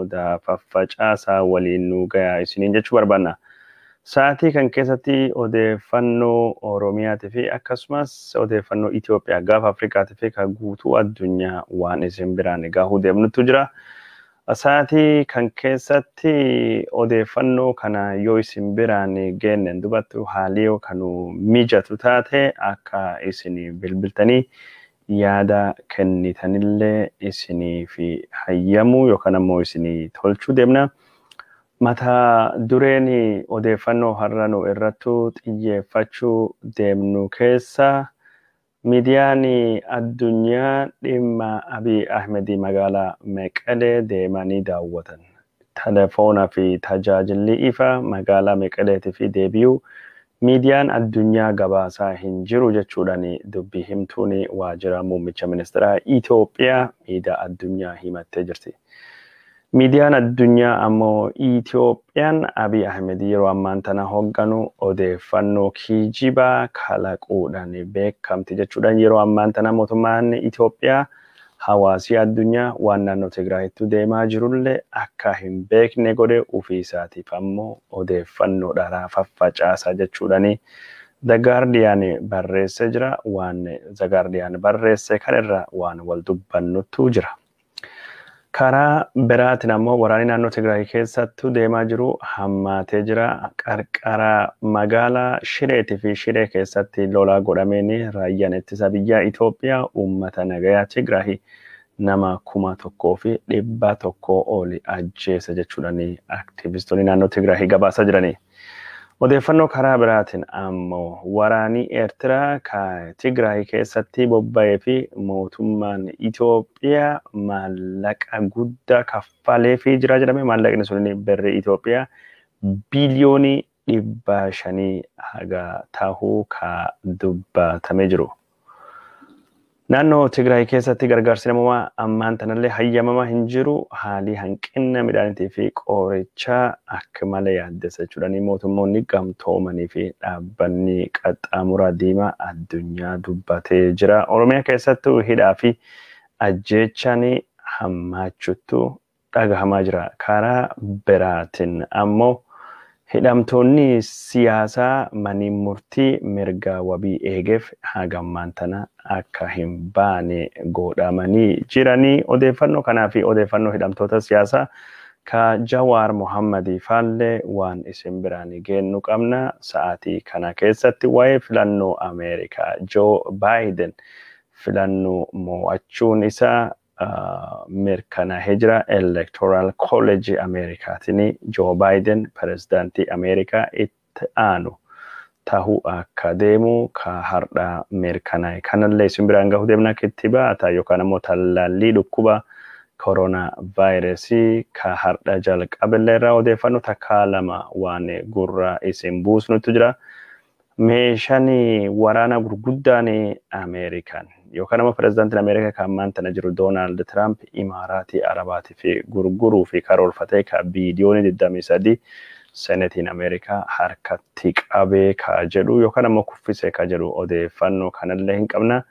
Qoodaa, faffacaasaa, waliin nu gayaa isiniin jechuu barbaanna. Sa'aatii kan keessatti odeeffannoo Oromiyaatii fi akkasumas odeeffannoo Itoophiyaa, gaafa Afrikaatii fi kan guutuu addunyaa waan isin biraan gahuu deemnutu jira. Sa'aatii kan keessatti odeeffannoo kana yoo isin biraan geenne dubattu haalli yoo kanu mijatu taate akka isin bilbiltanii yaada kennitanillee isiniif hayyamuu yookaan ammoo isinii tolchuu deemna. Mata dureen odeeffannoo har'a nu irrattu xiyyeeffachuu deemnu keessa miidiyaan addunyaa dhimma Abiy Ahmedii magaalaa Meqelee deemanii daawwatan. Telefoonaa fi tajaajilli ifa magaalaa Meqeleetii fi deebi'uu miidiyaan addunyaa gabaasaa hin jiru jechuudhaan dubbii himtuun waajjira muummicha ministeeraa Itoophiyaa miidiyaa addunyaa himattee jirti. Miidiyaan addunyaa ammoo Itoophiyaan Abiy Ahmed yeroo ammaan tana hoogganu odeeffannoo kijibaa kalaquudhaan beekamti jechuudhaan yeroo ammaan tana mootummaan Itoophiyaa hawaasii addunyaa waan naannoo Tigraayitti deemaa jirullee akka hin beekne godhe ofii isaatiif ammoo odeeffannoo dharaa faffacaasaa jechuudhaan The Guardian barreessee jira. Waan The Guardian barreesse kanarra waan wal dubbannutu jira. Karaa biraatiin ammoo waraanni naannoo Tigraay keessattuu deemaa jiru hammaatee jira. Qarqara magaalaa Shireetii fi Shiree keessatti lolaa godhameen raayyaan ittisa biyyaa Itoophiyaa uummata nagayaa Tigraay nama 1,100 oli ajjeese jechuudhaan aktivistoonni naannoo Tigraay gabaasaa jirani. Odeeffannoo karaa biraatiin ammoo waraanni Eertiraa kan Tigraay keessatti bobba'ee fi mootummaan Itoophiyaa maallaqa guddaa kaffaleefii jira jedhame. Maallaqni sun birrii Itoophiyaa biliyoonii 500 haga tahuu ka dubbatamee jiru. Naannoo Tigraay keessatti gargaarsi namoomaa ammaan tanallee hayyamamaa hin jiru. Haalli hanqina midhaaniitii fi qorichaa akka malee yaaddessa jechuudhaan mootummoonni gamtoomanii fi dhaabbanni qaxxaamura diimaa addunyaa dubbatee jira. Oromiyaa keessattuu hidhaa fi ajjeechaan hammaachuttu dhagahamaa jira. Karaa biraatiin ammoo hidhamtoonni siyaasaa manii murtii mirga wabii eegeef haga ammaan tana akka hin baane godhamanii jiranii. Odeeffannoo kanaa fi odeeffannoo hidhamtoota siyaasaa ka Jawaar Mohammadii faallee waan isin biraan geennu qabna. Sa'aatii kana keessatti waa'ee filannoo Ameerikaa Joo Baayiden filannoo mo'achuun isaa mirkanaa'ee jira. Electoral College Ameerikaatiin Joo Baayiden pirezidaantii Ameerikaa itti aanu tahuu akka deemu ka har'a mirkanaa'e. Kanallee isin biraan gahuu deemna. Kittibaata yookaan ammoo tallaallii dhukkuba koronaa vaayirasii ka har'a jalqabillee irraa odeeffannoo takkaa lama waan gurra isin buusnutu jira. Meeshaan waraana gurguddaan Ameerikaan yookaan ammoo pirezidaantiin Ameerikaa kan ammaan tana jiru Doonaald Tiraamp Imaaraatii Arabaatii fi gurguruu fi karoorfatee ka biiliyoonii 23 senetiin Ameerikaa harkatti qabee ka jedhu yookaan ammoo kuffisee ka jedhu odeeffannoo kanallee hin qabna.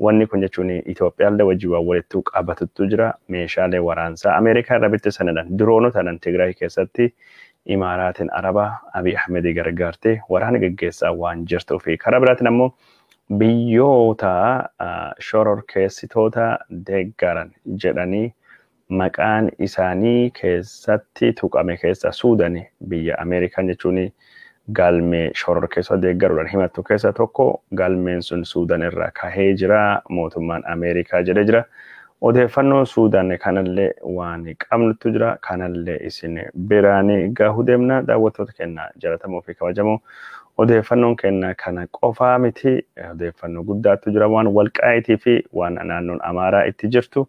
Wanni kun jechuun Itoophiyaallee wajjin waan walitti qabatutu jira. Meeshaalee waraansaa Ameerikaa irra bitte sanadhaan diroonota Tigraay keessatti Imaaraatiin Arabaa Abiy Ahmedii gargaartee waraana geggeessaa waan jirtuu fi karaa biraatiin ammoo biyyoota shororkeessitoota deeggaran jedhanii maqaan isaanii keessatti tuqame keessa Suudani biyya Ameerikaan jechuun galmee shororkeessitoota deeggaruudhaan himattu keessa tokko galmeen sun Suudan irraa kahee jira mootummaan Ameerikaa jedhee jira. Odeeffannoo Suudaan kanallee waan qabnutu jira. Kanallee isin biraan gahuu deemna. Daawwattoota keenya jaallatamoo fi kabajamoo odeeffannoon keenya kana qofaa miti. Odeeffannoo guddaatu jira waan walqaa'itii fi waan naannoon Amaaraa itti jirtu.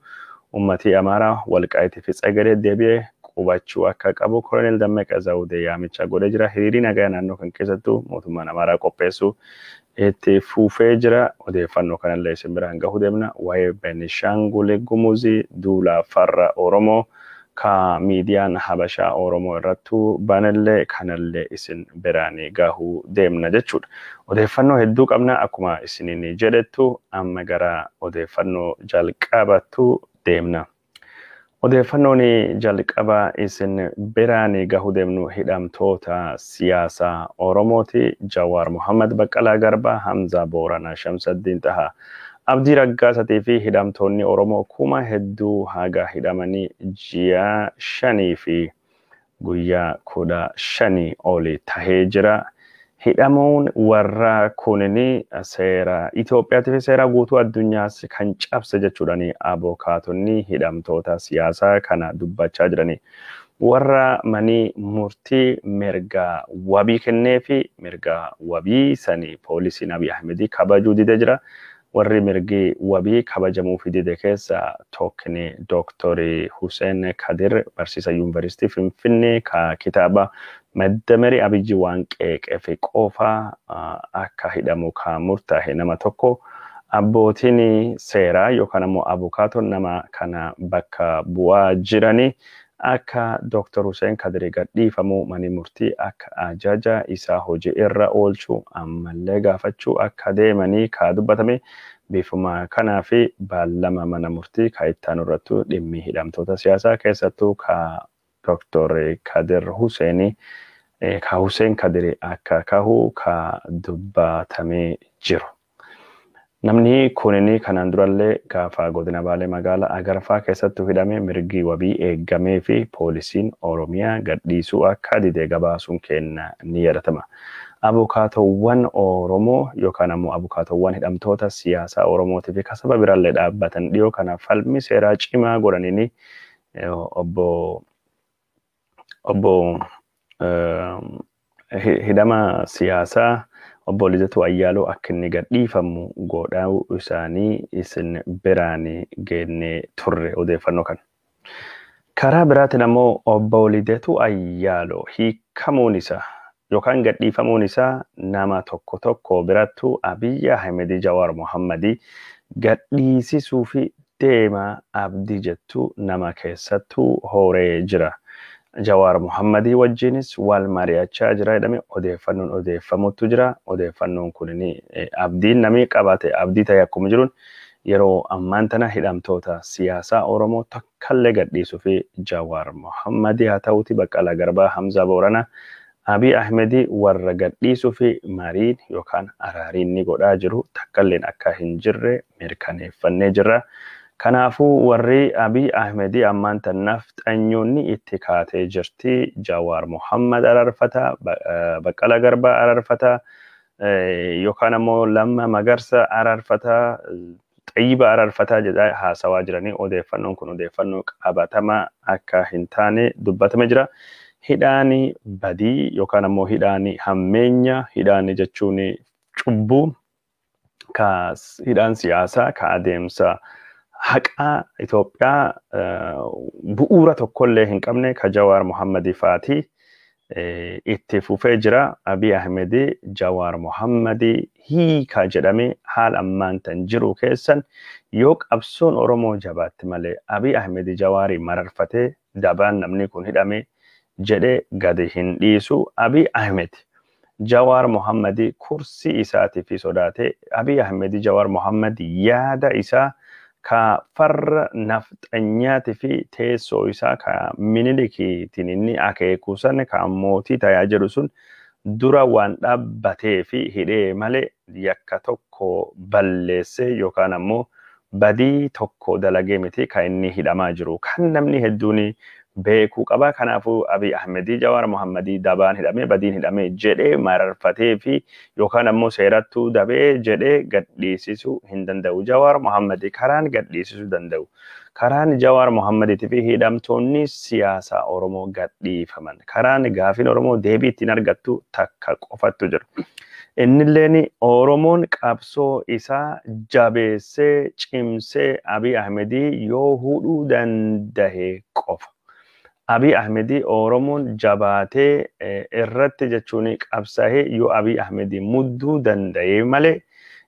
Uummatii Amaaraa walqaa'itii fi Tsegadee deebi'ee qubachuu akka qabu Koloneel Dammaqaa Zawudee yaamicha godhee jira. Hiriirri nagaa naannoo kan keessattuu mootummaan Amaaraa qopheessu itti fufee jira. Odeeffannoo kanallee isin biraan gahuu deemna. Waa'ee Benishaangul Gumuzii duula farra Oromoo ka miidiyaan Habashaa Oromoo irrattuu banallee kanallee isin biraan gahuu deemna jechuudha. Odeeffannoo hedduu qabna akkuma isiniin jedhettu amma gara odeeffannoo jalqabattu deemna. Odeeffannoon jalqaba isin biraan gahuu deemnu hidhamtoota siyaasaa Oromooti. Jawaar Mohammad, Baqqalaa Garbaa, Hamzaa Booranaa, Shamsaddiin Tahaa, Abdii Raggaasatii fi hidhamtoonni Oromoo kuma hedduu haga hidhamanii ji'a 5 fi guyyaa 15 oli tahee jira. Hidhamuun warra kunini seera Itoophiyaatii fi seera guutuu addunyaas kan cabse jechuudhaan abokaatonni hidhamtoota siyaasaa kana dubbachaa jirani. Warra manii murtii mirga wabii kennee fi mirga wabii sanii poolisiin Abiy Ahmedii kabajuu dide jira. Warri mirgi wabii kabajamuuf dide keessa tokkni Dooktorii Hussein Kadir, barsiisa Yuunivarsiitii Finfinnee, ka kitaaba Maddamari Abiyyi waan qeeqee fi qofa akka hidhamu ka murtaa'e nama tokko. Abbootiin seeraa yookaan ammoo abukaatoon nama kana bakka bu'aa jiranii akka Dooktor Hussein Kadir gadhiifamu mani murtii akka ajaja isaa hojii irra oolchu ammallee gaafachuu akka deemanii ka dubbatame. Bifuma kanaa fi baallama mana murtii ka ittaanu irrattu dhimmi hidhamtoota siyaasaa, keessattuu ka Dooktor Kadir Hussein, ka Hussein Kadir akka kahu ka dubbatamee jiru. Namni kunini kanaan durallee gaafa godina Baalee magaalaa Agarfaa keessattuu hidhame mirgi wabii eeggamee fi poolisiin Oromiyaa gadhiisuu akka dide gabaasuun kenna ni yaadatama. Abukaatowwan Oromoo yookaan ammoo abukaatowwan hidhamtoota siyaasaa Oromootii fi kasaba biraallee dhaabbatan dhiyoo kana falmi seeraa cimaa godhaniini obbo hidhama siyaasaa obbo Lidatuu Ayyaaloo akka inni gadhiifamu godhuu isaanii isin biraan geennee turre odeeffannoo kana. Karaa biraatiin ammoo obbo Lidatuu Ayyaaloo hiikamuun isaa yookaan gadhiifamuun isaa nama tokko tokko birattuu Abiy Ahmed Jawaar Mohammadii gadhiisisuu fi deema abdii jettu nama keessattuu horee jira. Jawaar Mohammadii wajjinis wal mari'achaa jira jedhame odeeffannoon odeeffamutu jira. Odeeffannoon kun abdiin namni qabate abdii ta'e akkuma jiruun yeroo ammaan tana hidhamtoota siyaasaa Oromoo takkallee gadhiisuu fi Jawaar Mohammadii haa ta'uti, Baqqalaa Garbaa, Hamzaa Booranaa, Abiy Ahmedii warra gadhiisuu fi mariin yookaan araariin ni godhaa jiru takkalleen akka hin jirre mirkaneeffannee jirra. Kanaafuu warri Abiy Ahmedii ammaan tanaaf xanyoonni itti kaatee jirti. Jawaar Mohammad araarfataa, Baqqalaa Garbaa araarfataa, yookaan ammoo Lamma Magarsa araarfataa, Xayyiba araarfataa jedhaa haasawaa jiranii odeeffannoon kun odeeffannoo qabatamaa akka hin taane dubbatame jira. Hidhaani badii yookaan ammoo hidhaani hammeenya, hidhaani jechuun cubbuu, ka hidhaan siyaasaa ka adeemsa haqaa Itoophiyaa bu'uura tokkollee hin qabne ka Jawaar Mohammadii faati itti fufee jira. Abiy Ahmed Jawaar Mohammadii hiikaa jedhamee haala ammaan tan jiru keessan yoo qabsoon Oromoo jabaatti malee Abiy Ahmed Jawaarii mararfatee dabaan namni kun hidhame jedhee gadi hin dhiisu. Abiy Ahmed Jawaar Mohammadii kursii isaatii fi sodaatee, Abiy Ahmed Jawaar Mohammad yaada isaa ka farra nafxanyaatii fi teessoo isaa ka Minilikiitiin inni akeeku san ka mootii tayaa jedhu sun dura waan dhaabbatee fi hidhee malee yakka tokko balleessee yookaan ammoo badii tokko dalagee miti kan inni hidhamaa jiru. Kan namni hedduun beekuu qaba. Kanaafuu Abiy Ahmedii Jawaar Mohammadii dabaan hidhamee badiin hidhamee jedhee mararfatee fi yookaan ammoo seerattuu dabee jedhee gadhiisisuu hin danda'u. Jawaar Mohammadii karaan gadhiisisuu danda'u. Karaan Jawaar Mohammadiitii fi hidhamtoonni siyaasaa Oromoo gadhiifaman. Karaan gaafiin Oromoo deebii ittiin argattu takka qofattu jira. Innilleen Oromoon qabsoo isaa jabeessee cimsee Abiy Ahmedii yoo hudhuu danda'e qofa. Abiy Ahmedii Oromoon jabaatee irratti jechuun qabsaa'ee yoo Abiy Ahmedii mudduu danda'e malee,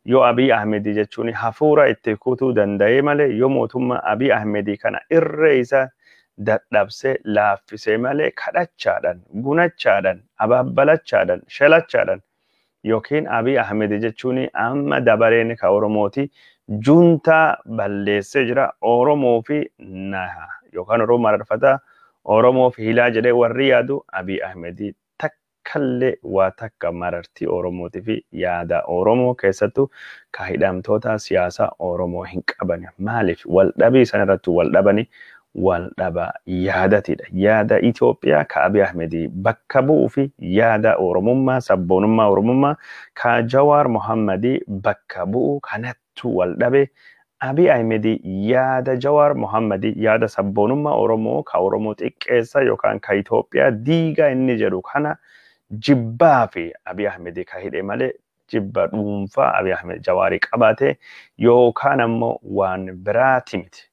yoo Abiy Ahmedii jechuun hafuura itti kutuu danda'e malee, yoo mootummaa Abiy Ahmedii kana irree isa dadhabsee laaffisee malee kadhachaadhaan, gunachaadhaan, abaabbalachaadhaan, shelachaadhaan yookiin Abiy Ahmed jechuun amma dabareen ka Oromooti juntaa balleessee jira. Oromoo fi naha yookaan Oromoo mararfataa Oromoof hilaa jedhee warri yaadu Abiy Ahmedii takkallee waa takka marartii Oromootii fi yaada Oromoo keessattuu ka hidhamtoota siyaasaa Oromoo hin qaban. Maaliif wal dhabii sana irratti wal dhabanii wal dhaba yaadatidha. Yaada Itoophiyaa ka Abiy Ahmedii bakka bu'uu fi yaada Oromummaa sabboonummaa Oromummaa ka Jawaar Mohammadii bakka bu'u kanattu wal dhabe. Abiy Ahmedii yaada Jawaar Mohammadii yaada sabboonummaa Oromoo ka Oromoo xiqqeessa yookaan ka Itoophiyaa diigaa inni jedhu kana jibbaa fi Abiy Ahmedii ka hidhe malee jibba dhuunfaa Abiy Ahmed Jawaarii qabaate yookaan ammoo waan biraati miti.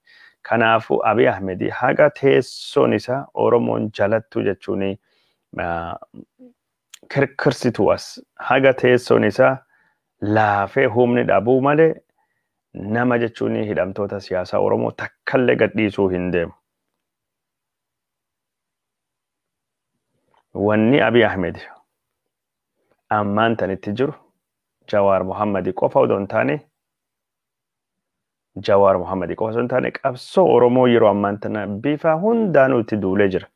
Kanaafuu Abiy Ahmed haga teessoon isaa Oromoon jalattu jechuun kirkirsitu as haga teessoon isaa laafee humni dhabuu malee nama jechuun hidhamtoota siyaasaa Oromoo takkallee gadhiisuu hin deemu. Wanni Abiy Ahmed ammaan tanitti jiru Jawaar Mohammadii qofa odoo hin taane Jawaar Mohammadii qofa osoo hin taane qabsoo Oromoo yeroo ammaan tana bifa hundaanuu itti duulee jira.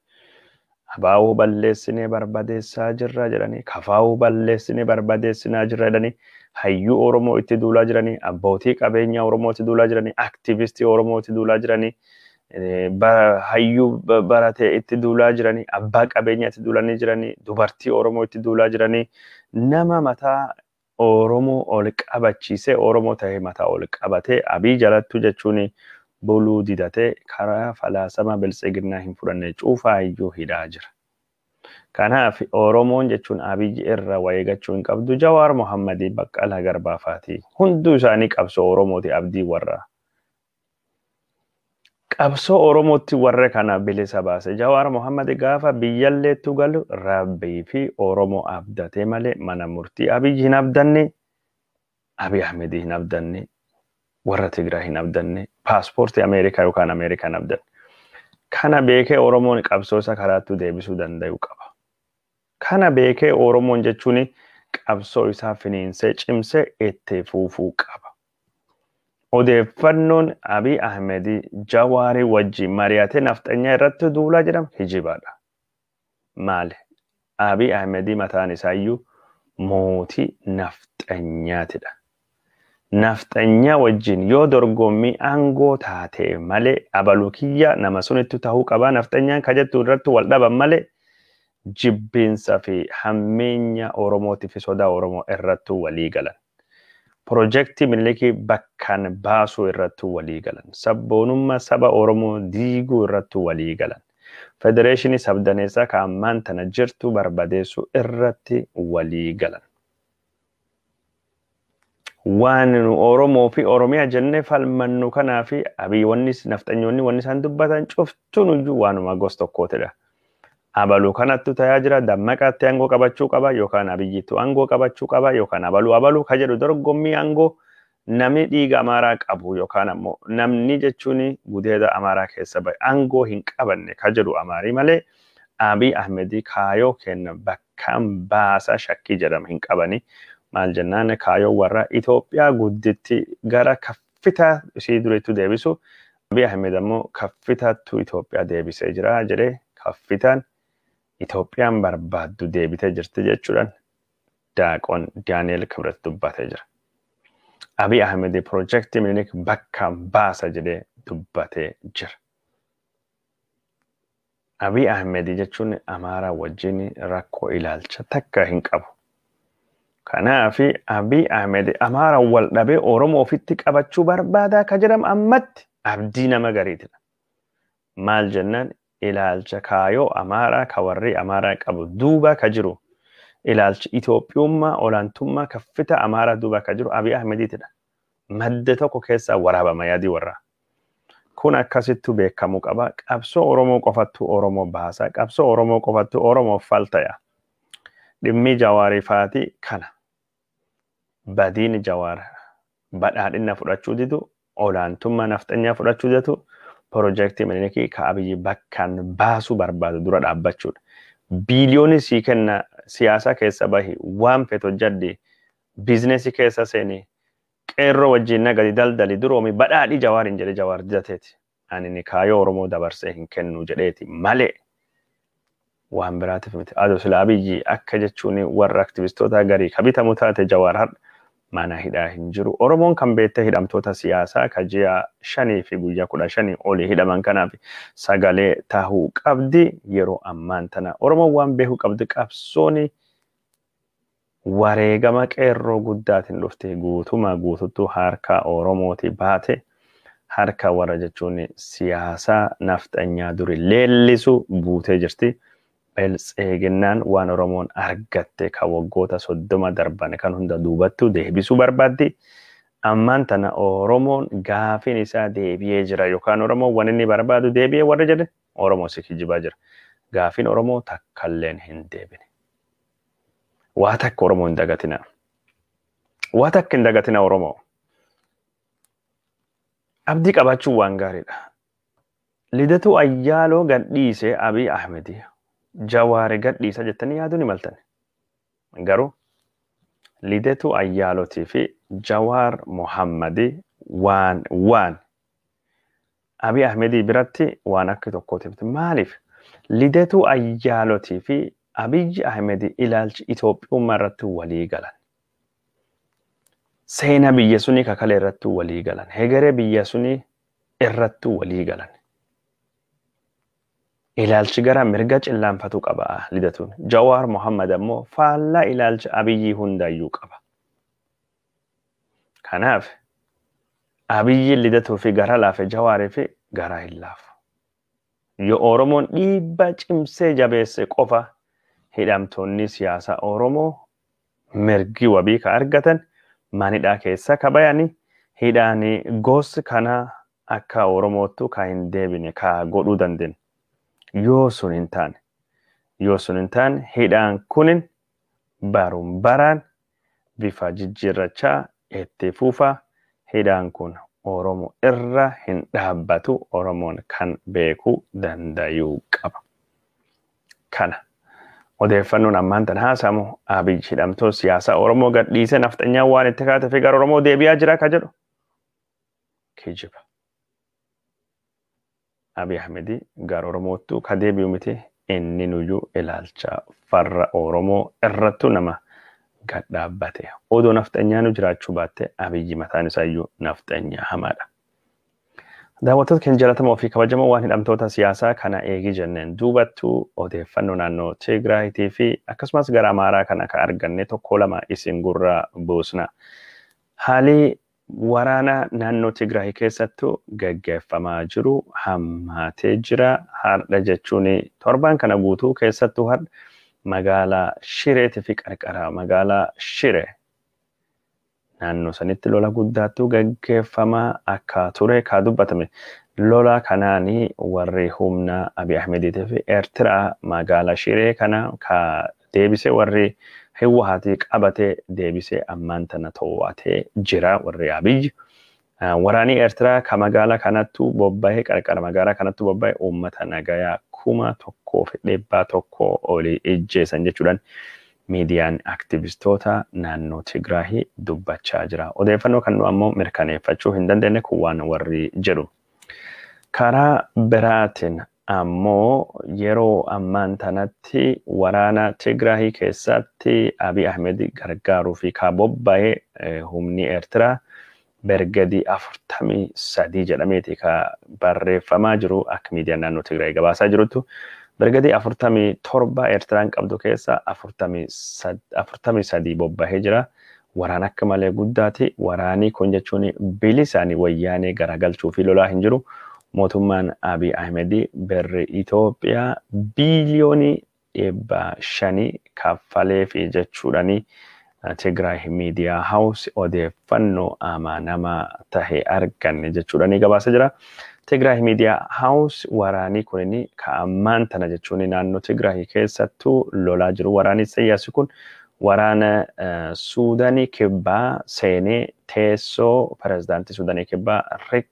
Abaa'uu balleessinee barbadeessaa jirra jedhanii, kafaa'uu balleessinee barbadeessinaa jirra jedhanii, hayyuu Oromoo itti duulaa jiranii, abbootii qabeenyaa Oromoo itti duulaa jiranii, aktivistii Oromoo itti duulaa jiranii, hayyuu baratee itti duulaa jiranii, abbaa qabeenyaa itti duulanii jiranii, dubartii Oromoo itti duulaa jiranii, nama mataa Oromoo ol qabachiisee Oromoo ta'ee mataa ol qabatee Abiy jalattu jechuun buluu didatee karaa falaasama biltsiginnaa hin fudhanne cuufaa iyyuu hidhaa jira. Kanaaf Oromoon jechuun Abiy irra waa eeggachuu hin qabdu. Jawaar Mohammadii Baqqalaa Garbaa faati. Hunduu isaanii qabsoo Oromooti abdii warra. Qabsoo Oromootti warra kana bilisa baase. Jawaar Mohammad gaafa biyyalleettu galu Rabbii fi Oromoo abdatee malee mana murtii Abiy hin abdanne, Abiy Ahmedii hin abdanne, warra Tigraay hin abdanne, paaspoortii Ameerikaa yookaan Ameerikaa hin abdanne. Kana beekee Oromoon qabsoo isa karaattu deebisuu danda'u qaba. Kana beekee Oromoon jechuun qabsoo isaa finiinsee cimsee itti fufuu qaba. Odeeffannoon Abiy Ahmed Jawaarii wajjin mari'atee nafxanyaa irratti duulaa jedhamu hijibaadha. Maali? Abiy Ahmed mataan isaayyuu mootii nafxanyaatidha. Nafxanyaa wajjin yoo dorgommii aangoo taate malee abaluu kiyya nama sunittu ta'uu qabaa nafxanyaan ka jettu irratti wal dhaban malee jibbiinsa fi hammeenya Oromootii fi sodaa Oromoo irratti walii galan. Pirojektii Minilikii bakkaan baasuu irratti walii galan. Sabboonummaa saba Oromoo diiguu irratti walii galan. Federeeshinii sabdaneessaa ka ammaan tana jirtu barbadeessuu irratti walii galan. Waan nu Oromoo fi Oromiyaa jennee falmannu kanaa fi Abiy wanni nafxanyoonni wanni isaan dubbatan cuftuun iyyuu waanuma gosa tokkootidha. Abaluu kanattu tayaa jira dammaqaatti aangoo qabachuu qaba yookaan Abiyyittu aangoo qabachuu qaba yookaan abaluu abaluu ka jedhu dorgommii aangoo namni dhiiga Amaaraa qabu yookaan ammoo namni jechuun gudeeda Amaaraa keessa bahe aangoo hin qabanne ka jedhu Amaarii malee Abiy Ahmedii kaayoo kenna bakkaan baasaa shakkii jedhama hin qabani. Maal jennaan kaayoo warra Itoophiyaa gudditti gara kaffitaa ishii dureetti deebisu Abiy Ahmed ammoo kaffitaattu Itoophiyaa deebisee jira jedhee kaffitaan Itoophiyaan barbaaddu deebitee jirti jechuudhaan Daaqon Daani'el Kibret dubbatee jira. Abiy Ahmed pirojektii Minilik bakka baasa jedhee dubbatee jira. Abiy Ahmed jechuun Amaaraa wajjin rakkoo ilaalcha takka hin qabu. Kanaaf Abiy Ahmed Amaaraa wal dhabee Oromoo ofitti qabachuu barbaadaa ka jedhamu ammatti abdii nama gariitidha. Maal jennaan ilaalcha kaayoo Amaaraa ka warri Amaaraa qabu duuba ka jiru ilaalchi Itoophiyummaa olaantummaa kaffita Amaaraa duuba ka jiru Abiy Ahmediitidha. Madda tokko keessaa waraabama yaadii warraa. Kun akkasittu beekamuu qaba. Qabsoo Oromoo qofattu Oromoo baasa. Qabsoo Oromoo qofattu Oromoof faltaya. Dhimmi Jawaarii faati kana. Badiin Jawaar badhaadhina fudhachuu didu olaantummaa nafxanyaa fudhachuu didu pirojektii Minilikii ka Abiyyi bakkaan baasuu barbaadu dura dhaabbachuudha. Biiliyoonii sii kenna siyaasa keessa bahi waan feet hojjadhi biizinesii keessa seeni qeerroo wajjin nagadi daldali duroomi badhaadhii Jawaar hin jedhe Jawaar didateeti. Ani kaayoo Oromoo dabarsee hin kennu jedheeti malee waan biraatiif miti. Adoo sila Abiyyi akka jechuun warra aktivistoota garii kabitamu taate Jawaar har'a mana hidhaa hin jiru. Oromoon kan beekte hidhamtoota siyaasaa ka ji'a 5 fi guyyaa 15 olii hidhaman kanaaf sagalee tahuu qabdi yeroo ammaan tana. Oromoon waan beekuu qabdi qabsooni wareegama qeerroo guddaatiin dhufte guutumaa guututtuu harka Oromooti baate harka warra jechuun siyaasaa nafxanyaa duri leellisu buutee jirti. Beltseeginnaan waan Oromoon argatte kan waggoota 30 darban kan hunda duubattu deebisuu barbaaddi. Ammaan tana Oromoon gaafiin isaa deebi'ee jira yookaan Oromoon waan inni barbaadu deebi'ee warra jedhe Oromoo si kijibaa jira. Gaafiin Oromoo takkalleen hin deebine. Waa takka Oromoo hin dagatina. Waa takka hin dagatina Oromoo. Abdii qabaachuun waan gaariidha. Lidatuu Ayyaaloo gadhiisee Abiy Ahmedi Jawaar gadhiisa jettanii yaaduu ni maltan. Garuu Lidatuu Ayyaalotii fi Jawaar Mohammadi waan Abiy Ahmedii biratti waan akka tokkootiif maaliif Lidatuu Ayyaalotii fi Abiy Ahmedi ilaalchi Itoophiyummaa irratti walii galan. Seenaa biyya sunii kakalee irratti walii galan. Hegeree biyya sunii irratti walii galan. Ilaalchi gara mirga cillaanfatu qaba Lidatuun. Jawaar Mohammad ammoo faallaa ilaalcha Abiyyi hundaayyuu qaba. Kanaaf Abiyyi Lidatuu fi gara laafe Jawaarii fi gara hin laafu. Yoo Oromoon dhiibbaa cimsee jabeesse qofa hidhamtoonni siyaasaa Oromoo mirgi wabii ka argatan manidhaa keessa ka bayani hidhaanii gosi kana akka Oromoottu ka hin deebine ka godhuu dandeenye. Yoo sun hin taane hidhaan kunin baruun baraan bifa jijjiirrachaa itti fufa hidhaan kun Oromoo irra hin dhaabbatu Oromoon kan beekuu danda'uu qaba. Kana odeeffannoon ammaan tan haasamu Abiy hidhamtoota siyaasaa Oromoo gadhiisee nafxanyaa waan itti kaatee fi gara Oromoo deebi'aa jira ka jedhu kijiba. Abiy Ahmedi gara Oromoottu ka deebi'u miti inni nuyyuu ilaalcha farra Oromoo irrattu nama gad dhaabbate. Odoo nafxanyaa nu jiraachuu baatte Abiyyi mataan isaayyuu nafxanyaa hamaadha. Daawwattoota keenya jaallatamoo fi kabajamoo waan hidhamtoota siyaasaa kana eegi jenneen duubattuu odeeffannoo naannoo Tigraayitii fi akkasumas gara Amaaraa kana ka arganne tokko lama isin gurra buusna. Haalli waraana naannoo Tigraay keessattuu gaggeeffamaa jiru hammaatee jira. Har'a jechuun torban kana guutuu keessattuu har'a magaalaa Shireetii fi qarqara magaalaa Shiree naannoo sanitti lola guddaatu gaggeeffamaa akka ture ka dubbatame. Lola kanaanii warri humna Abiy Ahmediitii fi Eertiraa magaalaa Shiree kana ka deebise warri Hiwwahaatii qabatee deebisee ammaan tana to'atee jira warri Abiy. Waraanni Eertiraa ka magaalaa kanattu bobba'ee qarqara magaalaa kanattu bobba'ee uummata nagayaa 1100 olii ijjeessan jechuudhaan miidiyaan aktivistoota naannoo Tigraahii dubbachaa jira. Odeeffannoo kan nu ammoo mirkaneeffachuu hin dandeenye kun waan warri jedhu. Karaa biraatiin ammoo yeroo ammaan tanatti waraana Tigraahii keessatti Abiy Ahmed gargaaruu fi ka bobba'ee humni Eertiraa bergadii 43 jedhameeti ka barreeffamaa jiru akka miidiyaan naannoo Tigraay gabaasaa jiruttu. Bergadii 47 Eertiraan qabdu keessa 43 bobbahee jira. Waraana akka malee guddaati. Waraanni kun jechuun bilisaan wayyaanee garagalchuu fi lolaa hin jiru. Mootummaan Abiy Ahmed birri Itoophiyaa biiliyoonii 500 kaffalee fi jechuudhaani Tigraay Miidiyaa Haawus odeeffannoo amanamaa tahe arganne jechuudhaani gabaasa jira. Tigraay Miidiyaa Haawus waraanii kunin ka ammaan tana jechuun naannoo Tigraay keessattuu lolaa jiru. Waraanni siyaasi kun waraana Suudaanii kibbaa seenee teessoo pirezidaantii Suudaanii kibbaa Riek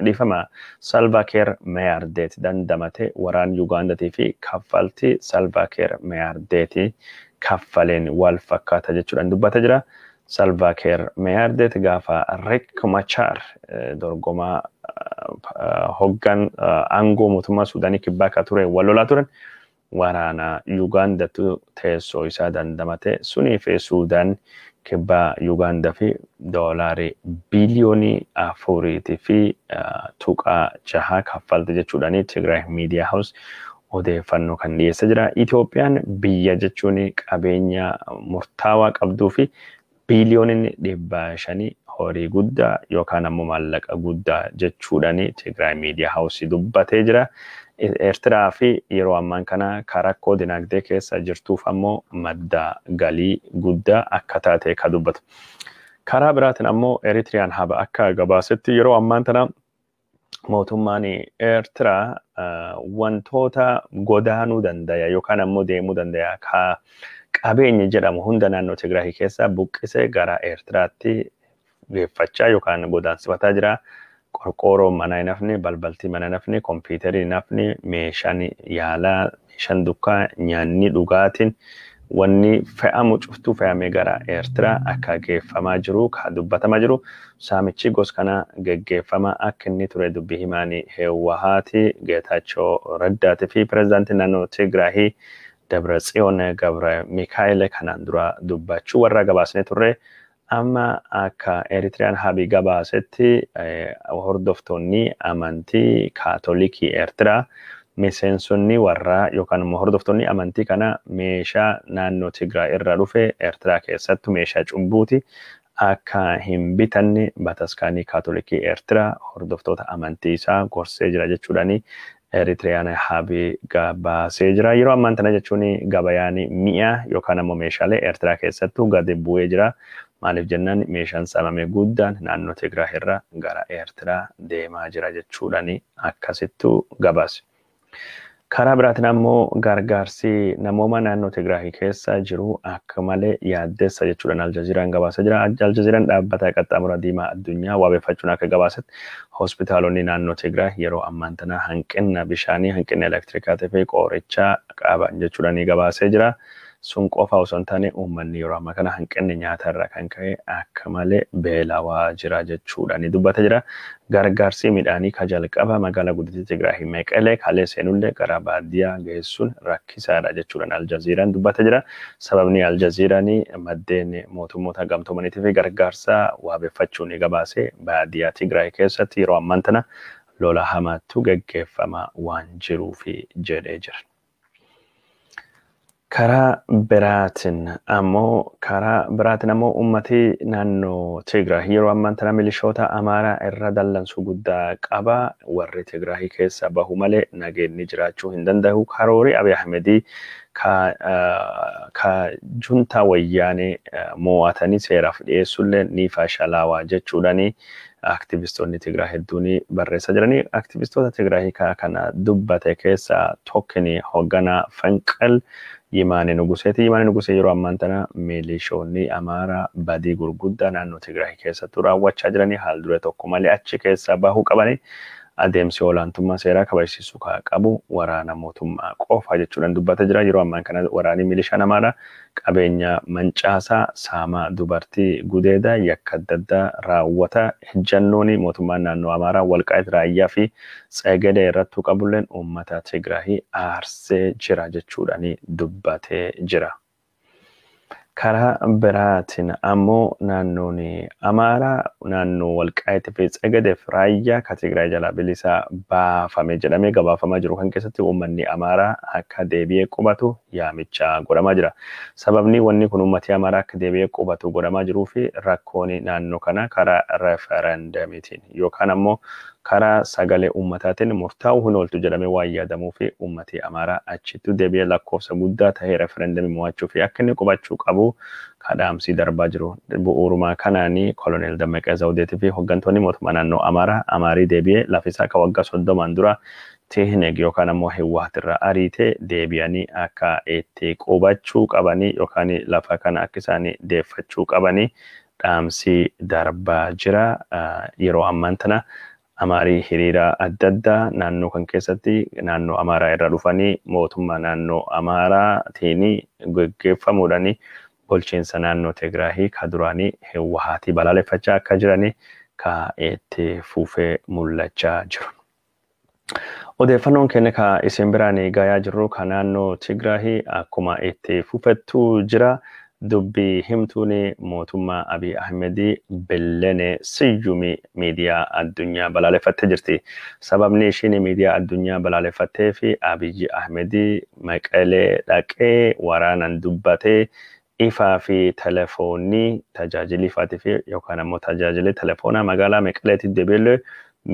dhiifama Salva Kiir Mayardeet dandamate waraan Yugaandatii fi kaffaltii Salva Kiir Mayardeetii kaffaleen wal fakkaata jechuudhaan dubbata jira. Salva Kiir Mayardeet gaafa Riek Machar dorgomaa hoggan aangoo mootummaa Suudaanii kibbaa akka ture wal lolaa turan waraana Yugaandatu teessoo isaa dandamate sunii fi Suudaan kibbaa Yugaandaa fi doolaarii biliyoonii 4.6 kaffalte jechuudhaani Tigraay Miidiyaa Haawus odeeffannoo kan dhiyeessa jira. Itoophiyaan biyya jechuun qabeenya murtaawaa qabduu fi biliyooniin 500 horii guddaa yookaan ammoo maallaqa guddaa jechuudhaani Tigraay Miidiyaa Haawus dubbatee jira. Eertiraa fi yeroo ammaan kana rakkoo dinagdee keessa jirtuuf ammoo madda galii guddaa akka taate ka dubbatu. Karaa biraatiin ammoo Eritiriyaan haba akka gabaasetti yeroo ammaan tana mootummaan Eertiraa wantoota godaanuu dandaya yookaan ammoo deemuu dandaya ka qabeenya jedhamu hunda naannoo Tigraay keessa buqqisee gara Eertiraatti geeffachaa yookaan godaansifataa jira. Qorqoorroon mana hin hafne, balbalti mana hin hafne, kompiitarri hin hafne, meeshaan yaalaa, meeshaan dukkaa, nyaanni dhugaatiin wanni fe'amu cuftuu fe'amee gara Eertiraa akka geeffamaa jiru, ka dubbatamaa jiru. Saamichi gos kana geggeeffamaa akka inni ture dubbii himaan Heewwahaati Geetaachoo Raddaatii fi pirezidaantiin naannoo Tigraahii Dabratsiyoon Gabra Mikaa'el kanaan dura dubbachuu warra gabaasnee turre. Amma akka Eritiriyaan habii gabaasetti hordoftoonni amantii Kaatolikii Eertiraa miseensonni warraa yookaan immoo hordoftoonni amantii kana meeshaa naannoo Tigraay irraa dhufe Eertiraa keessattu meeshaa cubbuuti akka hin bitanne bataskaanii Kaatolikii Eertiraa hordoftoota amantii isaa gorsee jira jechuudhaani Eritiriyaan habii gabaasee jira. Yeroo ammaan tana jechuun gabayaan mi'a yookaan ammoo meeshaalee Eertiraa keessattuu gadi bu'ee jira. Maaliif jennaan meeshaan saamame guddaan naannoo Tigraay irraa gara Eertiraa deemaa jira jechuudhaani akkasittuu gabaase. Karaa biraatiin ammoo gargaarsi namooma naannoo Tigraay keessa jiru akka malee yaaddessa jechuudhaan Aljazeeraan gabaasee jira. Aljazeeraan dhaabbata qaxxaamura diimaa addunyaa wabeeffachuun akka gabaasetti hospitaalonni naannoo Tigraay yeroo ammaan tana hanqina bishaanii, hanqina elektirikaatii fi qorichaa qaban jechuudhaan gabaasee jira. Sun qofa osoo hin taane uummanni yeroo ammaa kana hanqinni nyaatarraa kan ka'e akka malee beelawaa jira jechuudhaan dubbatee jira. Gargaarsi midhaanii ka jalqaba magaalaa guddittii Tigraay Meqelee kalee seenullee gara baadiyyaa geessuun rakkisaadha jechuudhaan Aljazeeraan dubbatee jira. Sababni Aljazeeraan maddeen mootummoota gamtoomaniitii fi gargaarsa wabeeffachuun gabaase baadiyyaa Tigraay keessatti yeroo ammaan tana lola hamaatu geggeeffamaa waan jiruufi jedhee jira. Karaa biraatiin ammoo uummati naannoo Tigraay yeroo ammaan tana milishoota Amaaraa irra dallansuu guddaa qaba. Warri Tigraay keessa bahu malee nageenyi jiraachuu hin danda'u. Karoori Abiy Ahmedii ka juntaa wayyaanee mo'atanii seeraaf dhiyeessullee ni fashalaawaa jechuudhaani aktivistoonni Tigraay hedduun barreessaa jiranii. Aktivistoota Tigraay kana dubbate keessaa tokkini hoogganaa Fanqal Yimaane Nuguseeti. Yimaane Nugusee yeroo ammaan tana milishoonni Amaaraa badii gurguddaa naannoo Tigraay keessattuu raawwachaa jiranii haal dure tokko malee achi keessaa bahuu qabanii adeemsi olaantummaa seeraa kabajsiisuu kan qabu waraana mootummaa qofa jechuudhaan dubbatee jira. Yeroo ammaan kana waraanni milishaan Amaaraa qabeenya mancaasaa, saamaa, dubartii gudeedaa, yakka adda addaa raawwata. Ejjannoon mootummaan naannoo Amaaraa Walqaayit Raayyaa fi Tsegedee irrattuu qabulleen uummata Tigraay aarsee jira jechuudhaan dubbatee jira. Karaa biraatiin ammoo naannoon Amaaraa naannoo Walqaayitii fi Tsegedeef Raayyaa ka Tigraay jalaa bilisa baafame jedhamee gabaafamaa jiru kan keessatti uummanni Amaaraa akka deebi'ee qubatu yaamicha godhamaa jira. Sababni wanni kun uummati Amaaraa akka deebi'ee qubatu godhamaa jiruu fi rakkoon naannoo kana karaa referendamiitiin yookaan ammoo karaa sagalee uummataatiin murtaa'uu hin ooltu jedhamee waan yaadamuu fi uummati Amaaraa achittu deebi'ee lakkoofsa guddaa ta'ee referendamii mo'achuu fi akka inni qubachuu qabu kadhaamsii darbaa jiru. Bu'uuruma kanaanii Koloneel Dammaqee Zawudeetii fi hooggantoonni mootummaa naannoo Amaaraa Amaarii deebi'ee lafisaa akka waggaa 30n dura Tihneg yookaan ammoo Hiwwaat irraa ariitee deebi'anii akka itti qubachuu qabanii yookaan lafa kana akka isaan deeffachuu qabanii dhaamsii darbaa jira. Yeroo ammaan tana Amaarii hiriira adda addaa naannoo kan keessatti naannoo Amaaraa irraa dhufanii mootummaa naannoo Amaaraatiin geggeeffamuudhaan bulchiinsa naannoo Tigraahii ka duraanii Hiwwahaatii balaaleffachaa akka jiranii ka itti fufee mul'achaa jiru. Odeeffannoon keenya ka isin biraan gayaa jirru ka naannoo Tigraahii akkuma itti fufettu jira. Dubbii himtuun mootummaa Abiy Ahmedii Billene Siyyumi miidiyaa addunyaa balaaleffattee jirti. Sababni ishiin miidiyaa addunyaa balaaleffattee fi Abiy Ahmedii Maqalee dhaqee waraanaan dubbatee ifaa fi telefoonii tajaajilli ifaatii fi yookaan ammoo tajaajilli telefoonaa magaalaa Maqaleetti deebi'ee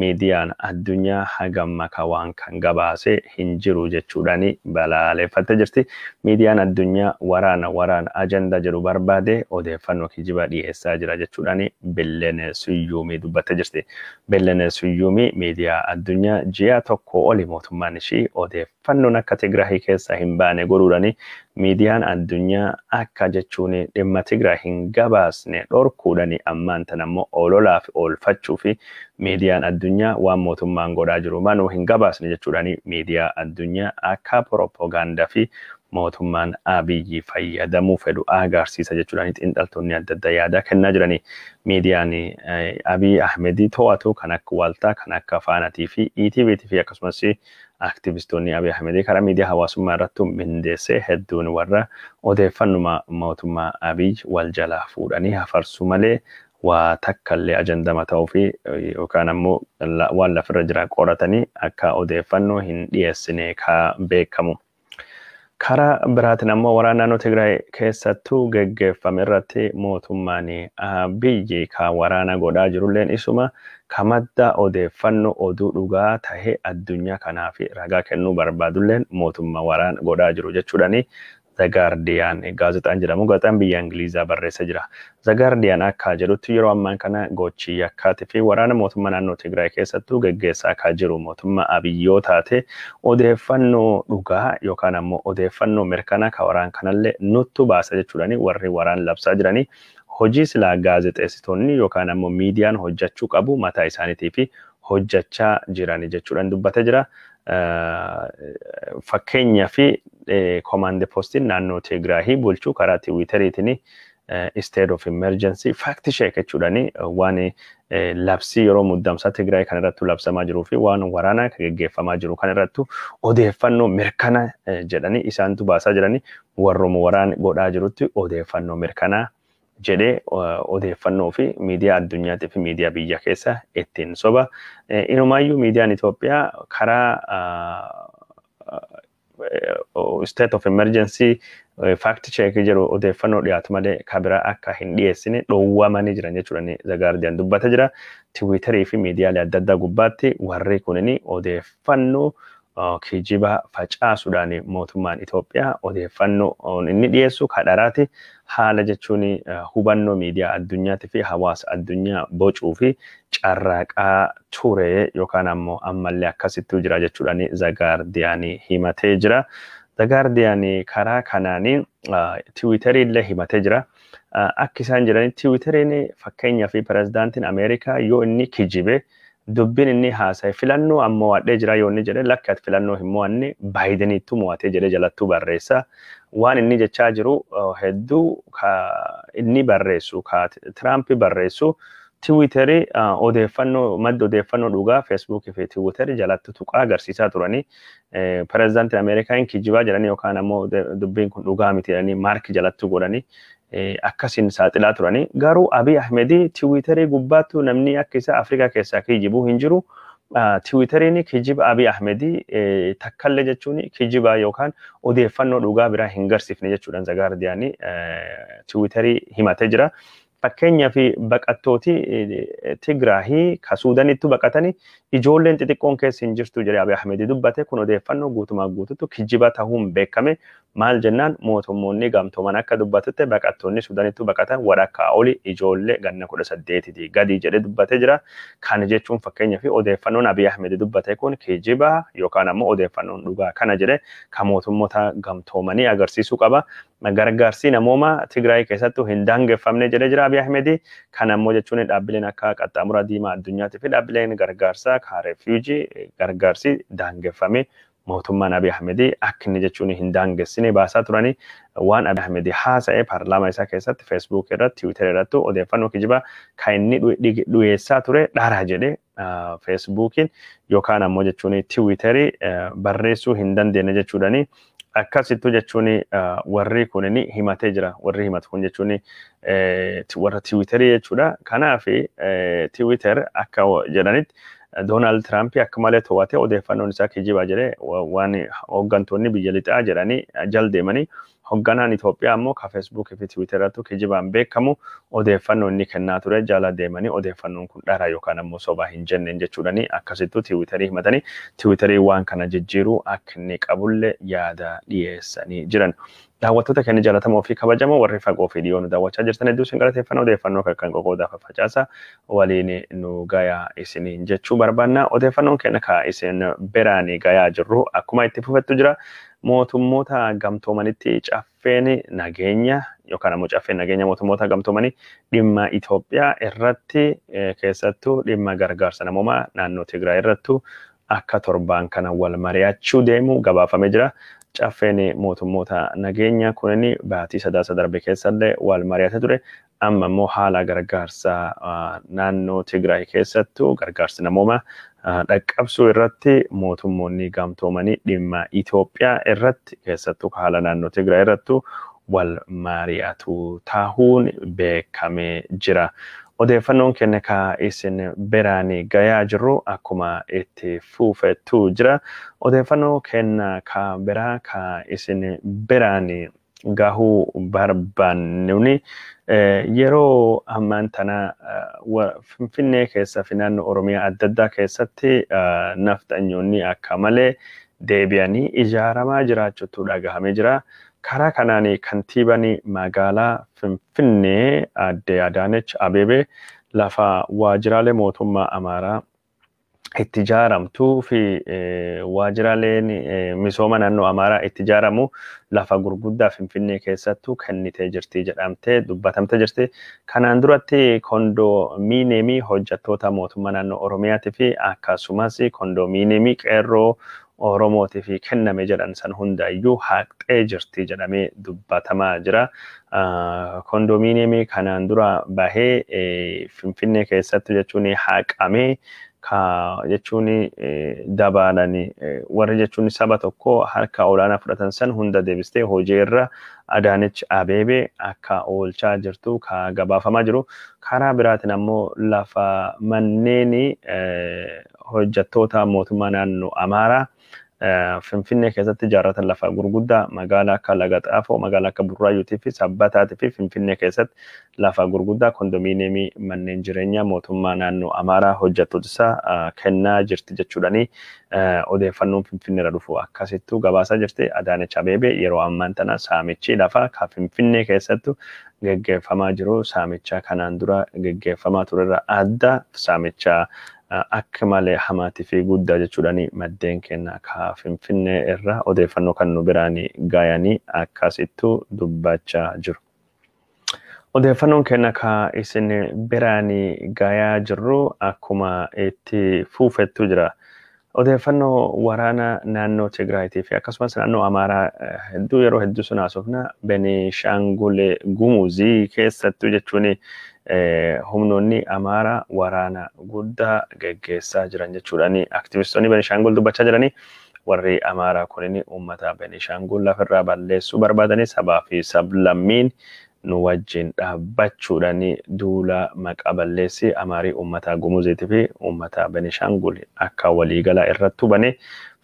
miidiyaan addunyaa hagam akka waan kan gabaase hin jiru jechuudhaan balaaleffattee jirti. Miidiyaan addunyaa waraana waraana ajandaa jedhu barbaade odeeffannoo kijibaa dhiyeessaa jira jechuudhaan Billene Siyyuumii dubbattee jirti. Billene Siyyuumii miidiyaa addunyaa ji'a tokko oli mootummaan ishii odeeffannoon akka Tigraahii keessa hin baane godhuudhaan miidiyaan addunyaa akka jechuun dhimma Tigraay hin gabaasne dhorkuudhaan ammaan tan ammoo ololaaf oolfachuu fi miidiyaan addunyaa waan mootummaan godhaa jiru manuu hin gabaasne jechuudhaan miidiyaa addunyaa akka propagaandaa fi mootummaan Abiyyi fayyadamuu fedhu agarsiisa jechuudhaan xiinxaltoonni adda addaa yaada kennaa jirani. Miidiyaan Abiy Ahmedii to'atu kan akka Waaltaa, kan akka Faanatii fi ETV fi akkasumas aktivistoonni Abiy Ahmedii karaa miidiyaa hawaasummaa irratti mindeessee hedduun warra odeeffannuma mootummaa Abiy wal jalaa fuudhanii hafarsuu malee waa takkallee ajandama ta'uu fi yookaan ammoo waan lafarra jira qoratanii akka odeeffannoo hin dhiyeessine ka beekamu. Karaa biraatiin ammoo waraana naannoo Tigraay keessattuu geggeeffame irratti mootummaan Abiyyi ka waraana godhaa jirulleen isuma ka madda odeeffannoo oduu dhugaa tahee addunyaa kanaaf ragaa kennuu barbaadulleen mootummaa waraana godhaa jiru jechuudhaani The Guardian gaazexaan jedhamu gaazexaan biyya Ingilizaa barreessa jira. The Guardian akka jedhutti yeroo ammaan kana gochi yakkaatii fi waraana mootummaa naannoo Tigraay keessattuu geggeessaa akka jiru mootummaa Abiy yoo taate odeeffannoo dhugaa yookaan ammoo odeeffannoo mirkanaa ka waraan kanallee nuttu baasa jechuudhaani warri waraan labsaa jiranii hojii silaa gaazexeessitoonni yookaan ammoo miidiyaan hojjechuu qabu mataa isaaniitii fi hojjechaa jirani jechuudhaan dubbatee jira. Fakkeenyaa fi komaande poostiin naannoo Tigraahii bulchuu karaa tiwiiteriitiin state of emergency fact check jechuudhaan waan labsii yeroo muddamsaa Tigraay kan irratti labsamaa jiruu fi waan waraanaa kan geggeeffamaa jiru kan irratti odeeffannoo mirkana jedhanii isaantu baasaa jiranii warrooma waraan godhaa jirutti odeeffannoo mirkanaa jedhee odeeffannoo fi miidiyaa addunyaatii fi miidiyaa biyya keessa ittiin soba. Inumaayyuu miidiyaan Itoophiyaa karaa state of emergency fact check jedhu odeeffannoo dhiyaatu malee kabira akka hin dhiyeessine dhoowwamanii jiran jechuudha The Guardian dubbata jira. Tiwiiterii fi miidiyaalee adda addaa gubbaatti warri kunini odeeffannoo kijiba facaasuudhaan mootummaan Itoophiyaa odeeffannoo inni dhiyeessu kadharaati haala jechuun hubannoo miidiyaa addunyaatii fi hawaasa addunyaa bocuu fi carraaqaa ture yookaan ammoo ammallee akkasittuu jira jechuudhaan The Guardian himatee jira. The Guardian karaa kanaanii Tiwiiterii illee himatee jira. Akka isaan jedhanitti Tiwiiteriin fakkeenyaa fi pirezidaantiin Ameerikaa yoo inni kijibe dubbiin inni haasa'e filannoo ammoo waadhee jira yoo inni jedhe lakki ati filannoo hin mo'anne Baayideniittu mo'atee jedhee jalattuu barreessa. Waan inni jechaa jiru hedduu inni barreessu ka Tiraamp barreessu Tiwiiterii odeeffannoo madda odeeffannoo dhugaa Feesbuukii fi Tiwiiterii jalatti tuqaa agarsiisaa turanii pirezidaantiin Ameerikaa hin kijibaa jedhanii yookaan ammoo dubbiin kun dhugaa miti jedhanii maarkii jalattuu godhanii akkasiin saaxilaa turanii garuu Abiy Ahmedii Tiwiiterii gubbaattu namni akka isaa Afrikaa keessaa kijibuu hin jiru. Tiwiiteriin kijiba Abiy Ahmedii takkallee jechuun kijiba yookaan odeeffannoo dhugaa biraa hin garsiifne jechuudhaan The Guardian Tiwiiterii himatee jira. Fakkeenyaa fi baqattooti Tigraahii ka Suudanittu baqatanii ijoolleen xixiqqoon keessa hin jirtu jedhee Abiy Ahmedii dubbate kun odeeffannoo guutumaa guututti kijiba ta'uun beekame maal jennaan mootummoonni gamtooman akka dubbatutti baqattoonni Suudanittu baqatan walakkaa oli ijoollee ganna 18 gadi jedhee dubbatee jira. Kana jechuun fakkeenyaa fi odeeffannoon Abiy Ahmedii dubbate kun kijiba yookaan ammoo odeeffannoon dhugaa kana jedhee kan mootummoota gamtoomanii agarsiisuu qaba. Gargaarsi namooma Tigraay keessattuu hin daangeffamne jedhee jira Abiy Ahmedii. Kana ammoo jechuun dhaabbileen akka qaxxaamura diimaa addunyaatii fi dhaabbileen gargaarsaa ka refuujii gargaarsi daangeffame Mootummaan Abiy Ahmed akka inni jechuun hin daangessine baasaa turanii waan Abiy Ahmed haasa'e paarlaamaa isaa keessatti Facebook irratti, Twitter irratti odeeffannoo kijibaa kan inni dhiyeessaa ture dharaa jedhee Facebookiin yookaan ammoo jechuun Twitterii barreessuu hin dandeenye jechuudhani. Akkasittuu jechuun warri kun himatee jira. Warri himatu kun jechuun warra Twitterii jechuudha. Kanaaf Twitter akka jedhanitti Doonaald Tiraamp akka malee to'atee odeeffannoon isaa kijibaa jedhee waan hooggantoonni biyya lixaa jedhanii jal deemanii hoogganaan Itoophiyaa ammoo ka Feesbuukii fi Tiwiiteriratti kijibaan beekamu odeeffannoo inni kennaa ture jala deemanii odeeffannoon kun dhara yookaan ammoo sobaa hin jenneen jechuudhani akkasittuu Tiwiiterii himatanii Tiwiiterii waan kana jijjiiruu akka inni qabullee yaada dhiyeessanii jiran. Daawwattoota keenya jaallatamoo fi kabajamoo warri fagoo fi dhiyoo nu daawwachaa jirtan hedduu isin galateeffanna. Odeeffannoo kan qoqoodaa facaasa waliin nu gayaa isiniin jechuu barbaanna. Odeeffannoon keenya ka isin biraan gayaa jirru akkuma itti fufettu jira. Mootummoota gamtoomanitti caffeen nageenya yookaan ammoo caffeen nageenya mootummoota gamtoomanii dhimma Itoophiyaa irratti, keessattuu dhimma gargaarsa namoomaa naannoo Tigraay irrattu akka torbaan kana wal mari'achuu deemu gabaafamee jira. Caffeen mootummoota nageenya kunin baatii 3 darbe keessallee wal mari'atee ture. Amma immoo haala gargaarsa naannoo Tigraay keessattuu gargaarsi namoomaa dhaqqabsuu irratti mootummoonni gamtoomanii dhimma Itoophiyaa irratti keessattuu haala naannoo Tigraay irrattu wal mari'atu tahuun beekamee jira. Odeeffannoon keenya ka isin biraan gayaa jirru akkuma itti fufettu jira. Odeeffannoo keenya ka biraa ka isin biraan gahuu barbaannuuni yeroo ammaan tana Finfinnee keessa fi naannoo Oromiyaa adda addaa keessatti nafxanyoonni akka malee deebi'anii ijaaramaa jiraachuutu dhagahamee jira. Karaa kanaan kantiibaan magaalaa Finfinnee Aadde Adaanech Abeebee lafa waajjiraalee mootummaa Amaaraa itti ijaaramtuu fi waajjiraaleen misooma naannoo Amaaraa itti ijaaramu lafa gurguddaa Finfinnee keessattuu kennitee jirti jedhamtee dubbatamtee jirti. Kanaan duratti kondominiyeemii hojjettoota mootummaa naannoo Oromiyaatii fi akkasumas kondominiyeemii qeerroo Oromootiif kenname jedhan san hundayyuu haqxee jirti jedhamee dubbatamaa jira. Kondominiyeemii kanaan dura bahee Finfinnee keessatti jechuun haqamee ka jechuun dabaalanii warri jechuun saba tokko harka olaanaa fudhatan san hunda deebistee hojii irra Adaanech Abeebee akka oolchaa jirtu ka gabaafamaa jiru. Karaa biraatiin ammoo lafa manneen hojjettoota mootummaa naannoo Amaaraa Finfinnee keessatti ijaarratan lafa gurguddaa magaalaa akka Laga Xaafoo, magaalaa akka Burraayyuutii fi Sabbataatii fi Finfinnee keessatti lafa gurguddaa kondominiyeemii manneen jireenyaa mootummaa naannoo Amaaraa hojjettoota isaa kennaa jirti jechuudhani odeeffannoon Finfinneerra dhufu akkasittuu gabaasaa jirti. Adaanech Abeebee yeroo ammaan tana saamichi lafaa ka Finfinnee keessattu geggeeffamaa jiru saamicha kanaan dura geggeeffamaa turerra adda saamicha akka malee hamaatii fi guddaa jechuudhani maddeen keenya ka Finfinnee irra odeeffannoo kan nu biraan gayanii akkasittuu dubbachaa jiru. Odeeffannoon keenya ka isin biraan gayaa jirru akkuma itti fufettu jira. Odeeffannoo waraana naannoo Tigraayitii fi akkasumas naannoo Amaaraa hedduu yeroo hedduu sun haasofna. Benishaangul Gumuzii keessattuu jechuun humnoonni Amaaraa waraana guddaa geggeessaa jiran jechuudhani aktivistoonni Benishaangul dubbachaa jiranii. Warri Amaaraa kunin uummata Benishaangul lafarraa balleessuu barbaadanii sabaa fi sablammiin nu wajjin dhaabbachuudhaan duula maqaa balleessi Amaarii uummata Gumuziitii fi uummata Benishaangul akka waliigalaa irratti hubane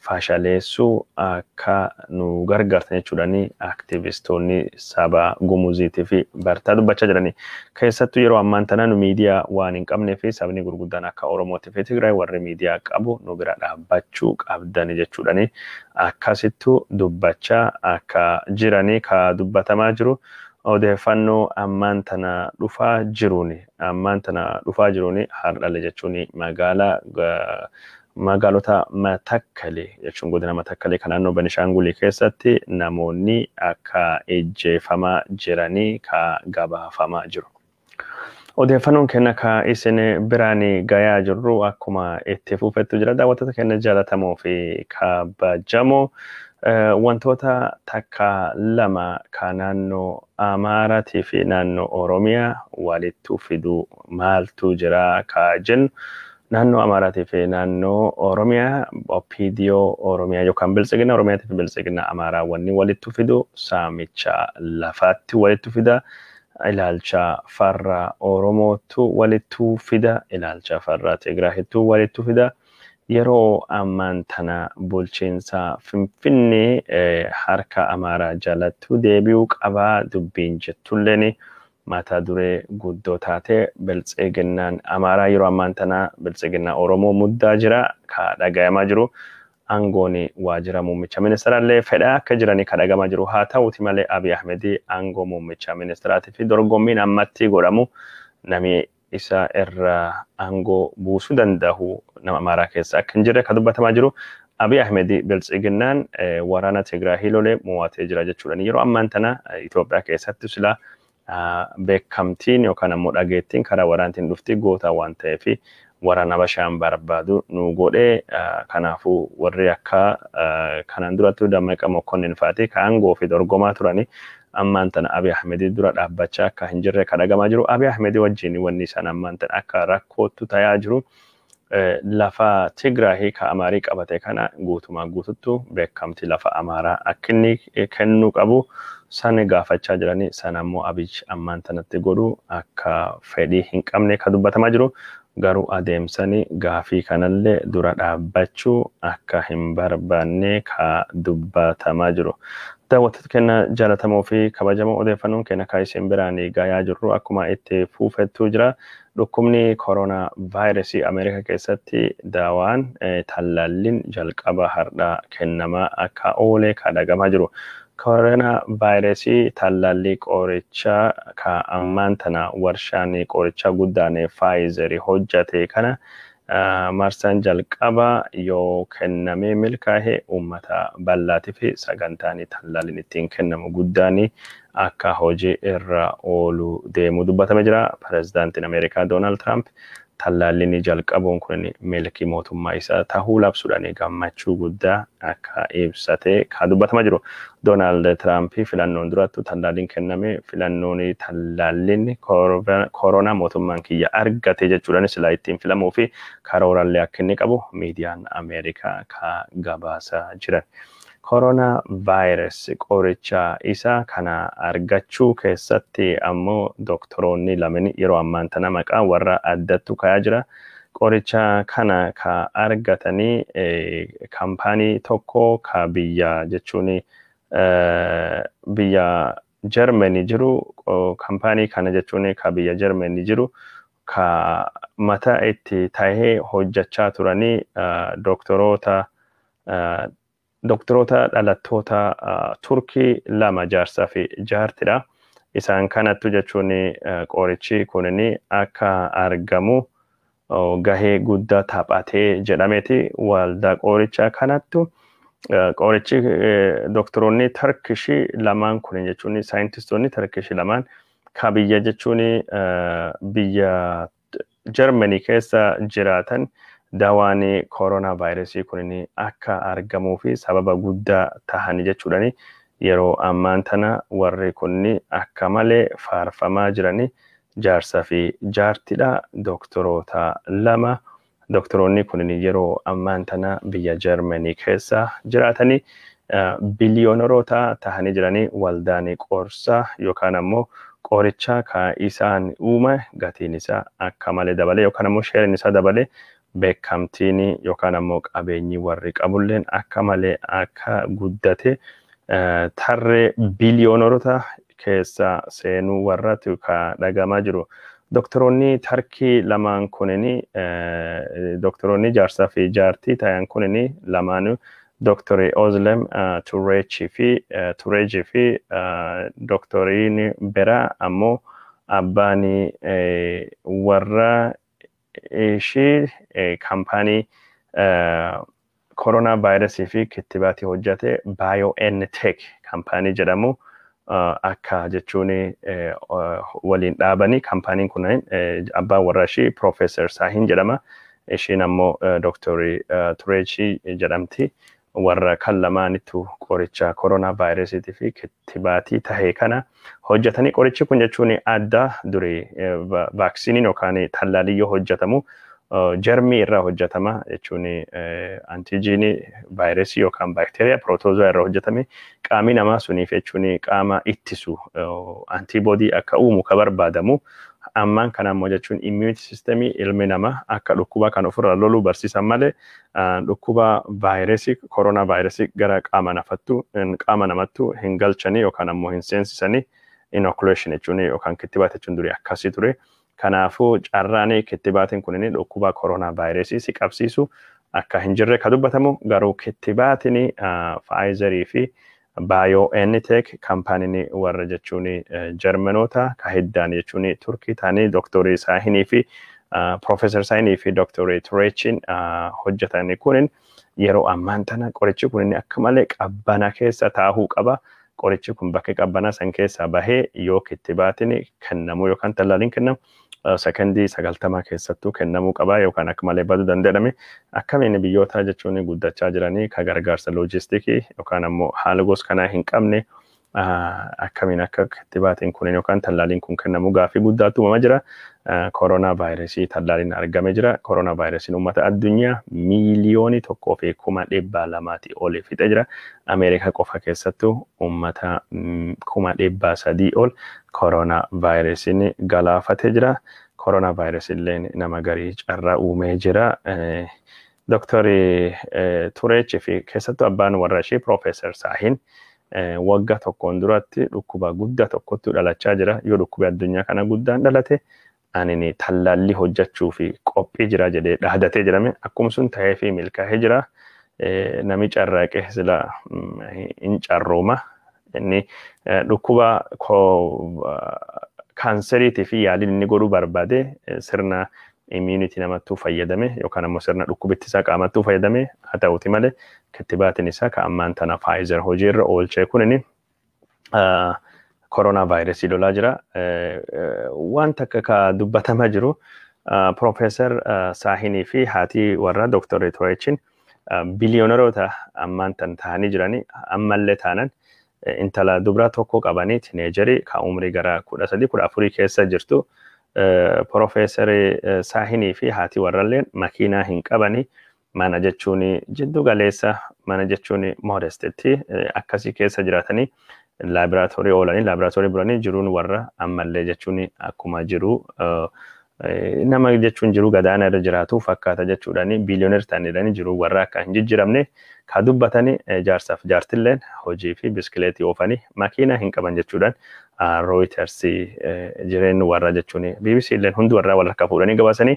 faashaleessuu akka nu gargaartan jechuudhaan aktivistoonni saba Gumuziitii fi Bartaa dubbachaa jirani. Keessattuu yeroo ammaan tana nu miidiyaa waan hin qabnee fi sabni gurguddaan akka Oromootii fi Tigraay warri miidiyaa qabu nu bira dhaabbachuu qabdani jechuudhaan akkasittuu dubbachaa akka jiranii ka dubbatamaa jiru. Odeeffannoo ammaan tana dhufaa jiruuni ammaan tana dhufaa jiruuni hardhalle jechuun magaalota Matakkalee jechuun godina Matakkalee kan naannoo Benishaangulii keessatti namoonni akka ejjeefamaa jiranii ka gabaafamaa jiru. Odeeffannoon keenya ka isin biraan gayaa jirru akkuma itti fufettu jira. Daawwattoota keenya jaallatamoo fi kabajamoo, wantoota takka lama ka naannoo Amaaraatii fi naannoo Oromiyaa walitti fiduu maaltu jira ka jennu, naannoo Amaaraatii fi naannoo Oromiyaa, OPDO Oromiyaa yookaan Biltsiginna Oromiyaatii fi Biltsiginna Amaaraa wanni walitti fidu saamicha lafaatti walitti fida. Ilaalcha farra Oromootu walitti fida. Ilaalcha farra Tigraahittu walitti fida. Yeroo ammaan tana bulchiinsa Finfinnee harka Amaaraa jalatti deebi'uu qabaa dubbiin jettulleen mata duree guddoo taate. Biltsiginnaan Amaaraa yeroo ammaan tana Biltsiginnaa Oromoo muddaa jira ka dhagayamaa jiru. Aangoon waajjira muummicha ministeeraallee fedhaa akka jiranii ka dhagamaa jiru. Haa ta'uti malee, Abiy Ahmed aangoo muummicha ministeeraatii fi dorgommiin ammatti godhamu namni isa irra aangoo buusuu danda'u nama Amaaraa keessa akka hin jirre ka dubbatamaa jiru. Abiy Ahmed Biltsiginnaan waraana Tigraahii lolee mo'atee jira jechuudha. Yeroo ammaan tana Itoophiyaa keessatti sila beekamtiin yookaan ammoo dhageettiin karaa waraantiin dhufti goota waan ta'eef waraana Habashaan barbaadu nu godhee. Kanaafuu warri akka kanaan duratti Dammaqa Mokonnin fa'aati ka aangoo fi dorgomaa turani ammaan tana Abiy Ahmed dura dhaabbachaa akka hin jirre ka dhagamaa jiru. Abiy Ahmed wajjin wanni isaan ammaan tana akka rakkootu tayaa jiru lafa Tigraahii ka Amaarii qabate kana guutumaa guututtu beekamtii lafa Amaaraa akka inni kennuu qabu san gaafachaa jirani. Sana ammoo Abiy ammaan tanatti godhu akka fedhii hin qabne ka dubbatamaa jiru. Garuu adeemsani gaafii kanallee dura dhaabbachuu akka hin barbaanne ka dubbatamaa jiru. Daawwattoota keenya jaallatamoo fi kabajamoo, odeeffannoon keenya kan isin biraan gayaa jirru akkuma itti fufettu jira. Dhukkubni koronaa vaayirasii Ameerikaa keessatti daawaan tallaalliin jalqaba har'aa kennamaa akka oole ka dhagamaa jiru. Koronaa vaayirasii tallaallii qorichaa ka ammaan tana warshaan qorichaa guddaan Faayizerii hojjate kana marsaan jalqaba yoo kennamee milkaa'e uummata bal'aatii fi sagantaan tallaalliin ittiin kennamu guddaan akka hojii irra oolu deemuu dubbatamee jira. Pireezidaantiin Ameerikaa Doonaald Tiraamp tallaalliin jalqabuun kun milkii mootummaa isaa tahuu labsuudhaan gammachuu guddaa akka ibsate ka dubbatamaa jiru. Doonaald Tiraamp filannoon durattu tallaalliin kenname filannoon tallaalliin koronaa mootummaan kiyya argate jechuudhaan silaa ittiin filamuu fi karoorallee akka inni qabu miidiyaan Ameerikaa ka gabaasaa jiran. Koronaa vaayirasi qoricha isa kana argachuu keessatti ammoo doktoroonni lameen yeroo ammaan tana maqaa warra addattu kayaa jira. Qoricha kana ka argatanii kaampaanii tokko ka biyya jechuun biyya Jarmanii jiru, kaampaanii kana jechuun ka biyya Jarmanii jiru ka mata itti tahee hojjechaa turanii doktoroota dhalattoota Turkii lama, jaarsaa fi jaartidha. Isaan kanattu jechuun qorichi kunin akka argamu gahee guddaa taphatee jedhameeti waldaa qorichaa kanattu qorichi doktoroonni Turkishii lamaan kun jechuun saayintistoonni Turkishii lamaan ka biyya jechuun biyya Jarmanii keessa jiraatan dawaan koronaa vaayirasii kun akka argamuu fi sababa guddaa tahani jechuudhani. Yeroo ammaan tana warri kunni akka malee faarfamaa jirani jaarsaa fi jaartidha, doktoroota lama. Doktoroonni kun yeroo ammaan tana biyya Jarmanii keessa jiraatanii biliyoonaroota tahanii jiranii. Waldaan qorsaa yookaan ammoo qoricha ka isaan uume gatiin isaa akka malee dabalee yookaan ammoo sheeriin isaa dabalee, beekamtiin yookaan ammoo qabeenyi warri qabulleen akka malee akka guddate tarree biliyoonaroota keessa seenuu warratti ka dhagamaa jiru. Doktoroonni Tarkii lamaan kunini, doktoroonni jaarsaa fi jaartii ta'an kunini lamaanuu, Doktori Ozlem Tureechi fi doktoriin biraa ammoo abbaan warra ishii kaampaanii koronaa vaayirasii fi kittibaatii hojjate BioNTech kaampaanii jedhamu Akka jechuun waliin dhaabanii kaampaaniin kun abbaan warraa ishii Piroofeesar Saahin jedhama. Ishiin ammoo Dooktarii Tureechii jedhamti. Warra kan lamaanittu qoricha koronaa vaayirasiitii fi kittibaatii tahee kana hojjetanii, qorichi kun jechuun adda durii vaaksiniin yookaan tallaalii yoo hojjetamu jarmii irraa hojjetama, jechuun antijiinii vaayirasii yookaan baakteeriyaa pirootoozaa irraa hojjetame, qaamni namaa suniif jechuun qaama ittisu antiboodii akka uumu ka barbaadamu. Ammaan kana ammoo jechuun immunity systemii ilmi namaa akka dhukkuba kan ofirraa loluu barsiisan malee dhukkuba vaayirasii koronaa vaayirasii gara qaama nafattu qaama namattu hin galchanii yookaan ammoo hin seensisanii. Inoculation jechuun yookaan kittibaat jechuun durii akkasii ture. Kanaafuu carraan kittibaatiin kun dhukkuba koronaa vaayirasii si qabsiisu akka hin jirre ka dubbatamu, garuu kittibaatiin Pfizerii fi BioNTech kaampaaniin warra jechuun Jarmanoota ka hiddaan jechuun Turkii ta'anii Dooktorii Saahinii fi Piroofeesar Saahinii fi Dooktorii Tureechiin hojjetan kunin yeroo ammaan tana qorichi kun akka malee qabbana keessa taa'uu qaba. Qorichi kun bakka qabbanaa san keessaa bahee yoo kittibaatiin kennamu yookaan tallaaliin kennamu sekondii 90 keessattuu kennamuu qaba yookaan akka malee baduu danda'ame. Akkamiin biyyoota jechuun guddachaa jiranii ka gargaarsa loojistiikii yookaan ammoo haala gosa kanaa hin qabne akkamiin akka kittibaatiin kun yookaan tallaaliin kun kennamu gaaffii guddaatu uumamaa jira. Koronaa vaayirasii tallaaliin argamee jira. Koronaa vaayirasiin uummata addunyaa 1,200,000 ol fixee jira. Ameerikaa qofa keessattuu uummata 300,000 ol koronaa vaayirasiin galaafatee jira. Koronaa vaayirasii illee nama garii carraa uumee jira. Dooktarri Tureechii fi keessattuu abbaan warra ishee Piroofeesar Saahin waggaa tokkoon duratti dhukkuba guddaa tokkotti dhalachaa jira. Yoo dhukkubi addunyaa kana guddaan dhalate ani tallaalli hojjechuu fi qophii jira jedhee dhaadatee jedhame, akkuma sun ta'ee fi milkaa'ee jira. Nami carraaqee sila hin carrooma. Inni dhukkuba kaanseriitii fi yaaliin inni godhuu barbaade sirna immunity namattuu fayyadame yookaan ammoo sirna dhukkubittisaa qaamattuu fayyadame. Haa ta'uti malee kittibaatiin isaa ka ammaan tana Pfizer hojiirra oolchee kunini koronaa vaayirasii lolaa jira. Waan takka ka dubbatamaa jiru, Piroofeesar Saahinii fi haati warra Dooktarri Tureechiin biliyoonaroota ammaan tan ta'anii jiranii, ammallee taanan intala dubraa tokko qabanii, teenagerii ka umrii gara 13 14 keessa jirtu. Piroofeesarri Saahinii fi haati warralleen makiinaa hin qabanii, mana jechuun jiddu galeessa, mana jechuun modestitti akkasii keessa jiraatanii, laaboraatoorii oolanii laaboraatoorii bulanii jiruun warra ammallee jechuun akkuma jiru nama jechuun jiru gadaana irra jiraatu fakkaata jechuudhaani, billionaire ta'aniidhaani jiru warra akka hin jijjiiramne ka dubbatanii, jaarsaaf jaartilleen hojii fi biskileetii oofanii makiinaa hin qaban jechuudhaan Reuters jireenyi warra jechuun BBC illeen hundi warraa wal harkaa fuudhanii gabaasanii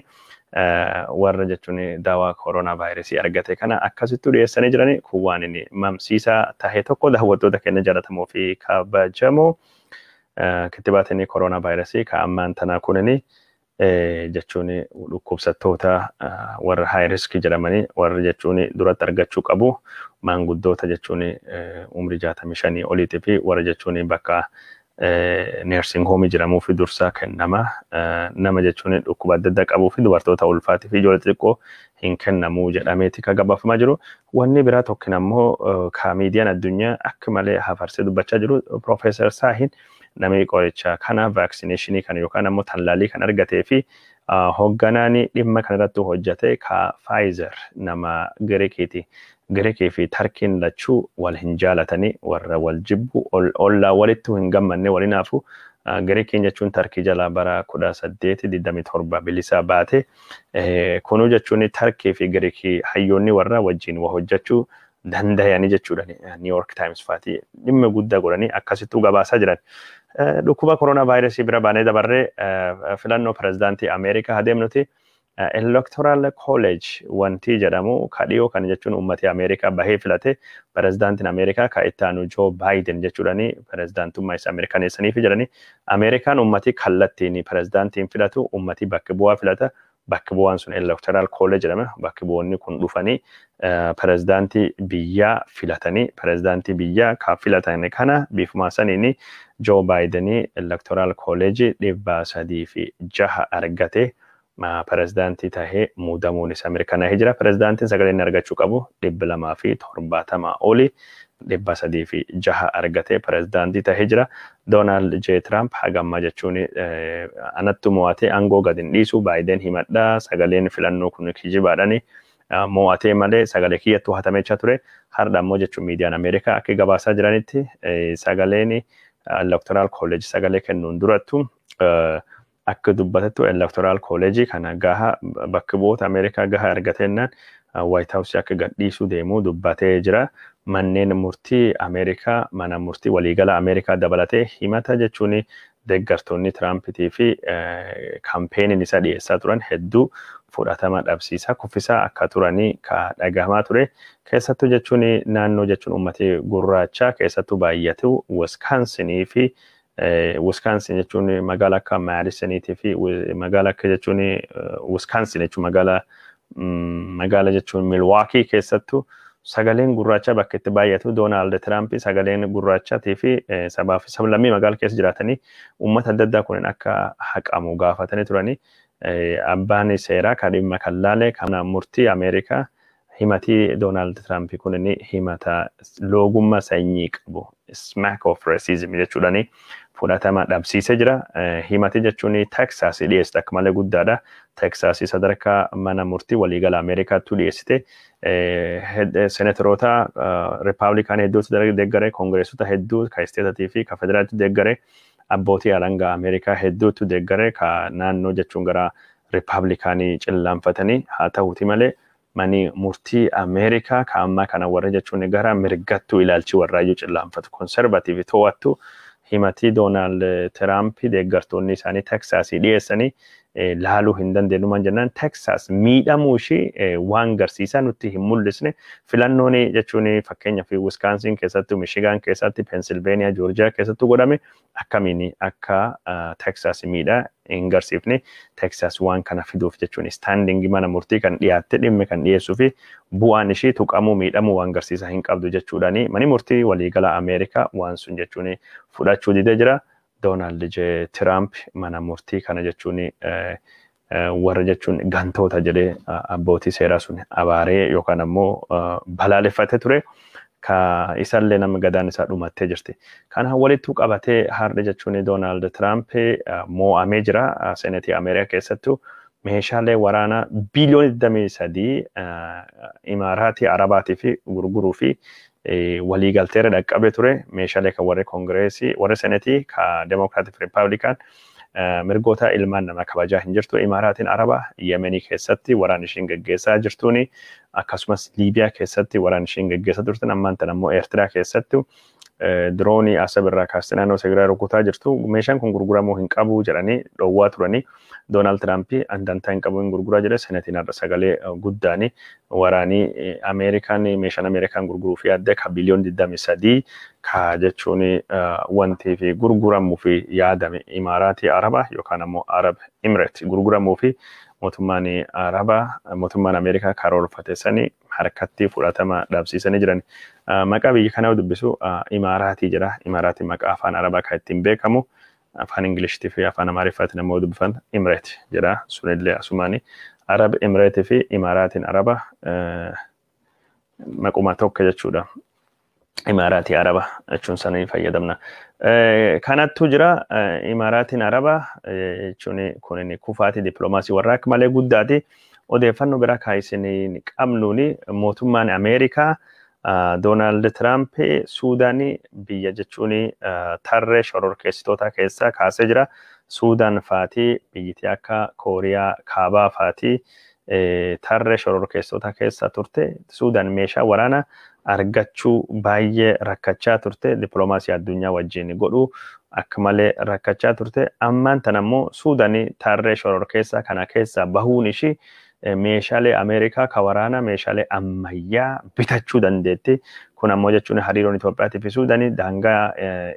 warra jechuun daawaa koronaa vaayirasii argate kana akkasittuu dhiyeessanii jiranii. Kun waan inni mamsiisaa tahe tokko. Daawwattoota keenya jaallatamoo fi kabajamoo, kittibaatiin koronaa vaayirasii ka ammaan tanaa kunini jechuun dhukkubsattoota warra high risk jedhamanii warra jechuun duratti argachuu qabu, maanguddoota jechuun umrii 65 oliitii fi warra jechuun bakka nursing home jedhamuu fi dursaa kennama. Nama jechuun dhukkuba adda addaa qabuu fi dubartoota ulfaatii fi ijoollee xixiqqoo hin kennamuu jedhameeti kan gabaafamaa jiru. Wanni biraa tokkin ammoo ka miidiyaan addunyaa akka malee hafarsee dubbachaa jiru, Piroofeesar Saahin namni qoricha kana vaaksineeshinii kana yookaan ammoo tallaalii kan argatee fi hoogganaan dhimma kanarratti hojjete ka Pfizer nama Girikiiti. Girikii fi Tarkiin lachuu wal hin jaalatanii, warra wal jibbu, ollaa walittuu hin gammanne walinaafu. Girikiin jechuun Tarkii jalaa bara 1827 bilisaa baate. Kunuu jechuun Tarkii fi Girikii hayyoonni warra wajjin waa hojjechuu dandayanii jechuudha. New York Times faati dhimma guddaa godhanii akkasittuu gabaasaa jiran. Dhukkuba koronaa vaayirasii bira baanee dabarree filannoo pirezidaantii Ameerikaa adeemnuti. Electoral College wanti jedhamu ka dhiyoo kana jechuun uummati Ameerikaa bahee filate pirezidaantiin Ameerikaa ka itti aanu Joe Biden jechuudhani pirezidaantummaa isaa mirkaneessaniif jedhani. Ameerikaan uummati kallattiin pirezidaantiin filatu, uummati bakka bu'aa filata. Bakki bu'aan sun Electoral College jedhama. Bakki bu'oonni kun dhufanii pirezidaantii biyyaa filatanii, pirezidaantii biyyaa kan filatan kana bifuma saniin Joo Baayidenii Electoral College 306 argate pirezidaantii tahee muudamuun isaa mirkanaa'ee jira. Pirezidaantiin sagalee inni argachuu qabu 270 oli, 306 argatee pirezidaantii tahee jira. Doonaald J. Tiraamp hagammaa jechuun anattu mo'atee aangoo gad hin dhiisu, Baayiden himadhaa, sagaleen filannoo kun kijibaadhani, mo'atee malee sagalee kiyyattuu hatamechaa ture. Har'a ammoo jechuun miidiyaan Ameerikaa akka gabaasaa jiranitti sagaleen Electoral College sagalee kennuun durattu akka dubbatettu Electoral College kana gaha bakki bu'oota Ameerikaa gaha argateennaan White House akka gadhiisuu deemuu dubbatee jira. Manneen murtii Ameerikaa, mana murtii waliigala Ameerikaa dabalatee, himata jechuun deeggartoonni Tiraampitii fi kaampeenin isa dhiyeessaa turan hedduu fudhatama dhabsiisaa kuffisaa akka turanii ka dhagahamaa ture. Keessattuu jechuun naannoo jechuun uummati gurraachaa keessattuu baay'atu Wiskaansinii fi Wiskaansin jechuun magaala akka Maadisoniitii fi magaala akka jechuun Wiskaansin jechuun magaala jechuun Milwaukii keessattuu sagaleen gurraacha bakka itti baay'atu, Doonaald Tiraamp sagaleen gurraachaatii fi sabaa fi sablammii magaala keessa jiraatanii uummata adda addaa kunin akka haqamu gaafatanii turanii. Abbaan seeraa kan dhimma kan laale kan murtii Ameerikaa himatii Doonaald Tiraamp kunin himata loogummaa sanyii qabu, smack of racism jechuudhani, fudhatama dhabsiisee jira. Himati jechuun Teksaas dhiyeessite akka malee guddaadha. Teksaas sadarkaa mana murtii waliigala Ameerikaattu dhiyeessite. Senatoroota Ripaablikaan hedduutu deeggare, koongireessota hedduu ka isteetatii fi ka federaalitti deeggare, abbootii alangaa Ameerikaa hedduutu deeggare, ka naannoo jechuun gara Ripaablikaanii cillaanfatanii. Haa ta'uuti malee mani murtii Ameerikaa ka ammaa kana warra jechuun gara mirgattuu ilaalchi warraayyuu cillaanfatu konservatiivi to'attu himatii Doonaald Tiraamp deeggartoonni isaanii Teksaasii dhiyeessanii laaluu hin dandeenyumaan jennaan, Teksaas miidhamuu ishii waan garsiisaa nutti hin mul'isne. Filannoon jechuun fakkeenyaaf Wiskaansin keessatti, Mishigaan keessatti, Pensilveeniyaa, Joorjiyaa keessatti godhame akkamiin akka Teksaas miidhaa hin garsiifne. Teksaas waan kana fiduuf jechuun standing mana murtii kan dhiyaatte dhimmi kan dhiyeessuu fi bu'aan ishii tuqamuu miidhamuu waan garsiisaa hin qabdu jechuudhaani mani murtii waliigala Ameerikaa waan sun jechuun fudhachuu didee jira. Doonaald J. Tiraamp mana murtii kana jechuun warra jechuun gantoota jedhee abbootii seeraa sun abaaree yookaan ammoo balaaleffatee ture. Ka isallee nama gadaan isaa dhumattee jirti. Kana walittuu qabatee har'a jechuun Doonaald Tiraamp moo'amee jira Seenetii Ameerikaa keessattuu, meeshaalee waraanaa biiliyoona 23 Imaaraatii Arabaatii fi gurguruu fi waliigalteera dhaqqabee ture. Meeshaalee kan warri koongireesii, warri Senetii ka Demokiraatif Ripaablikaan mirgoota ilmaan namaa kabajaa hin jirtu Imaaraatiin Arabaa, Yemenii keessatti waraan ishiin geggeessaa jirtuuni, akkasumas Liibiyaa keessatti waraan ishiin geggeessaa turtan, ammaan tan ammoo Eertiraa keessatti diroonii Asab irraa kaastee naannoo Tigraay rukutaa jirtu, meeshaan kun gurguramuu hin qabu jedhanii dhoowwaa turanii. Doonaald Tiraamp andantaa hin qabu, hin gurguraa jedhe. Senetiin har'a sagalee guddaani waraanii Ameerikaan meeshaan Ameerikaan gurguruu fi yaadde ka biliyoon 23 ka jechuun wantii fi gurguramuu fi yaadame Imaaraatii Arabaa yookaan ammoo Arab Emirate gurguramuu fi mootummaan Arabaa, mootummaan Ameerikaa karoorfate sanii harkatti fudhatama dhabsiisanii jiran. Maqaa biyya kanaa dubbisu Imaaraatii jedha. Imaaraatiin maqaa afaan Arabaa kan ittiin beekamu, afaan Ingilishtii fi afaan Amaariffaatiin ammoo dubbifan Emirate jedha. Sunillee asumaani Arab Emirate fi Imaaraatiin Araba maquma tokko jechuudha. Imaaraatii Araba jechuun sanii fayyadamna. Kanattu jira. Imaaraatiin Araba jechuun kun kufaatii dippiloomaasii warra akka malee guddaati. Odeeffannoo biraa kan isin qabnuuni mootummaan Ameerikaa Doonaald Tiraamp Suudaanii biyya jechuun tarree shororkeessitoota keessaa kaasee jira. Suudaan faatii biyyittii akka Kooriyaa Kaabaa faatii tarree shororkeessitoota keessa turte. Suudaan meeshaa waraanaa argachuu baay'ee rakkachaa turte, dippiloomaasii addunyaa wajjin godhuu akka malee rakkachaa turte. Ammaan tan ammoo Suudaanii tarree shororkeessaa kana keessaa bahuun ishii meeshaalee Ameerikaa ka waraanaa, meeshaalee ammayyaa bitachuu dandeetti. Kun ammoo jechuun hariiroon Itoophiyaatii fi Suudaanii daangaa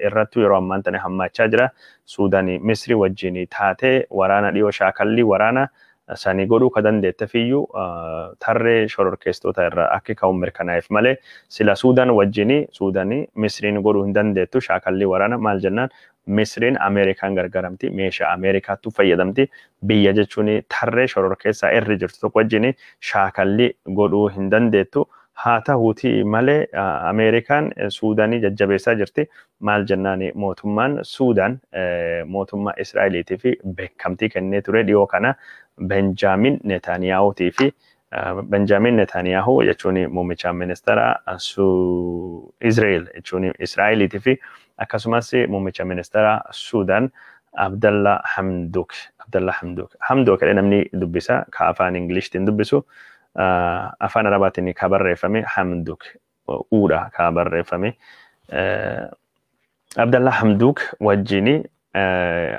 irratti yeroo ammaan tana hammaachaa jira. Suudaanii Misrii wajjin taatee waraana dhiyoo shaakallii waraana Sanii godhuu ka dandeettefiyyuu tarree shororkeessitoota irraa akka ka'uun mirkanaa'eef malee, sila Suudaan wajjin Suudaanii Misriin godhuu hin dandeettu shaakallii waraana. Maal jennaan, Misriin Ameerikaan gargaaramti, meeshaa Ameerikaattu fayyadamti. Biyya jechuun tarree shororkeessaa irra jirtu tokko wajjin shaakallii godhuu hin dandeettu. Haa ta'uuti malee, Ameerikaan Suudaanii jajjabeessaa jirti. Maal jennaan, mootummaan Suudaan mootummaa Israa'eliitii fi beekamtii kennee ture dhiyoo kana Benjaamin Netaniyaahuutii fi Benjaamin Netaniyaahu jechuun muummicha ministeera Israa'el jechuun Israa'eliitii fi akkasumas muummicha ministeera Suudaan Abdallah Hamdok. Abdallah Hamdok. Hamdok jedhee namni dubbisa, ka afaan Ingilishtiin dubbisu, afaan Arabaatiin ka barreeffame Hamdok uudha ka barreeffame. Abdallah Hamdok wajjin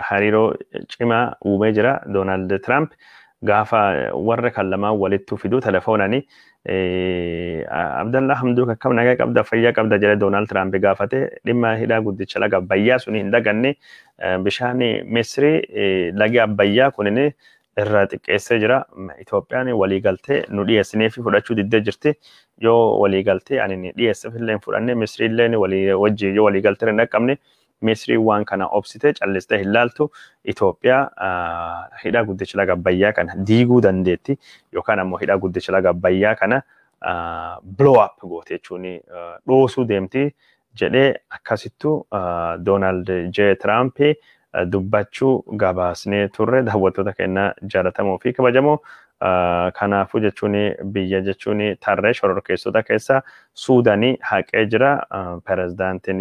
hariiroo cimaa uumee jira Doonaald Tiraamp. Gaafa warra kan lamaan walittuu fiduu telefoonani, "Abdallah Hamdok, akkam nagaa qabda, fayyaa qabda?" jedhee Doonaald Tiraamp gaafate. Dhimma hidhaa guddicha laga Abbayyaa suni hin daganne. Bishaan Misrii lagi Abbayyaa kunin irraa xiqqeessee jira. Itoophiyaan waliigaltee nu dhiyeessinee fi fudhachuu diddee jirti. Yoo waliigaltee ani dhiyeesseef illee hin fudhanne, Misrii illee walii wajjin yoo waliigaltee hin dhaqqabne, Misrii waan kana obsitee callistee hin laaltu. Itoophiyaa hidha guddicha laga Abbayyaa kana diiguu dandeetti yookaan ammoo hidha guddicha laga Abbayyaa kana blow up goote jechuun dhoosuu deemti jedhee akkasittu Doonaald J. Tiraamp dubbachuu gabaasnee turre, daawwattoota keenya jaallatamoo fi kabajamoo. Kanaafuu jechuun biyya jechuun tarree shororkeessota keessa Suudaanii haqee jira pirezidaantiin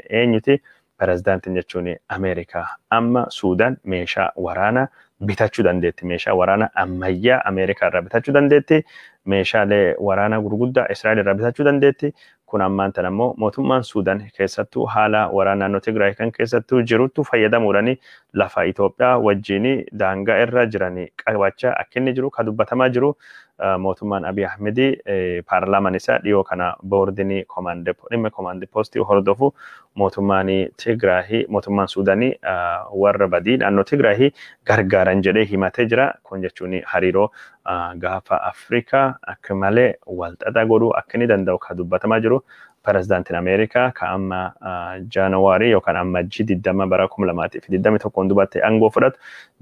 eenyuti? Pirezidaantiin jechuun Ameerikaa. Amma Suudaan meeshaa waraanaa bitachuu dandeetti. Meeshaa waraanaa ammayyaa Ameerikaa irraa bitachuu dandeetti. Meeshaalee waraanaa gurguddaa Israa'el irraa bitachuu dandeetti. Kun ammaan tan ammoo mootummaan Suudaan keessattuu haala waraana naannoo Tigraay kan keessattuu jiruttu fayyadamuudhaan lafa Itoophiyaa wajjin daangaa irra jiran qabachaa akka inni jiru kan dubbatamaa jiru. Mootummaan Abiy Ahmed paarlaamaan isaa dhiyoo kana boordiin dhimma komaandii poostii hordofu mootummaan Tigraay mootummaan Suudaanii warra badii naannoo Tigraay gargaaran jedhee himatee jira. Kun jechuun hariiroo gaafa Afrikaa akka malee walxaxaa godhuu akka inni danda'u kan dubbatamaa jiru. Pirezidaantiin Ameerikaa ka amma Jaanuwaarii yookaan Ammajjii 20 bara 2021 dubatte aangoo fudhatu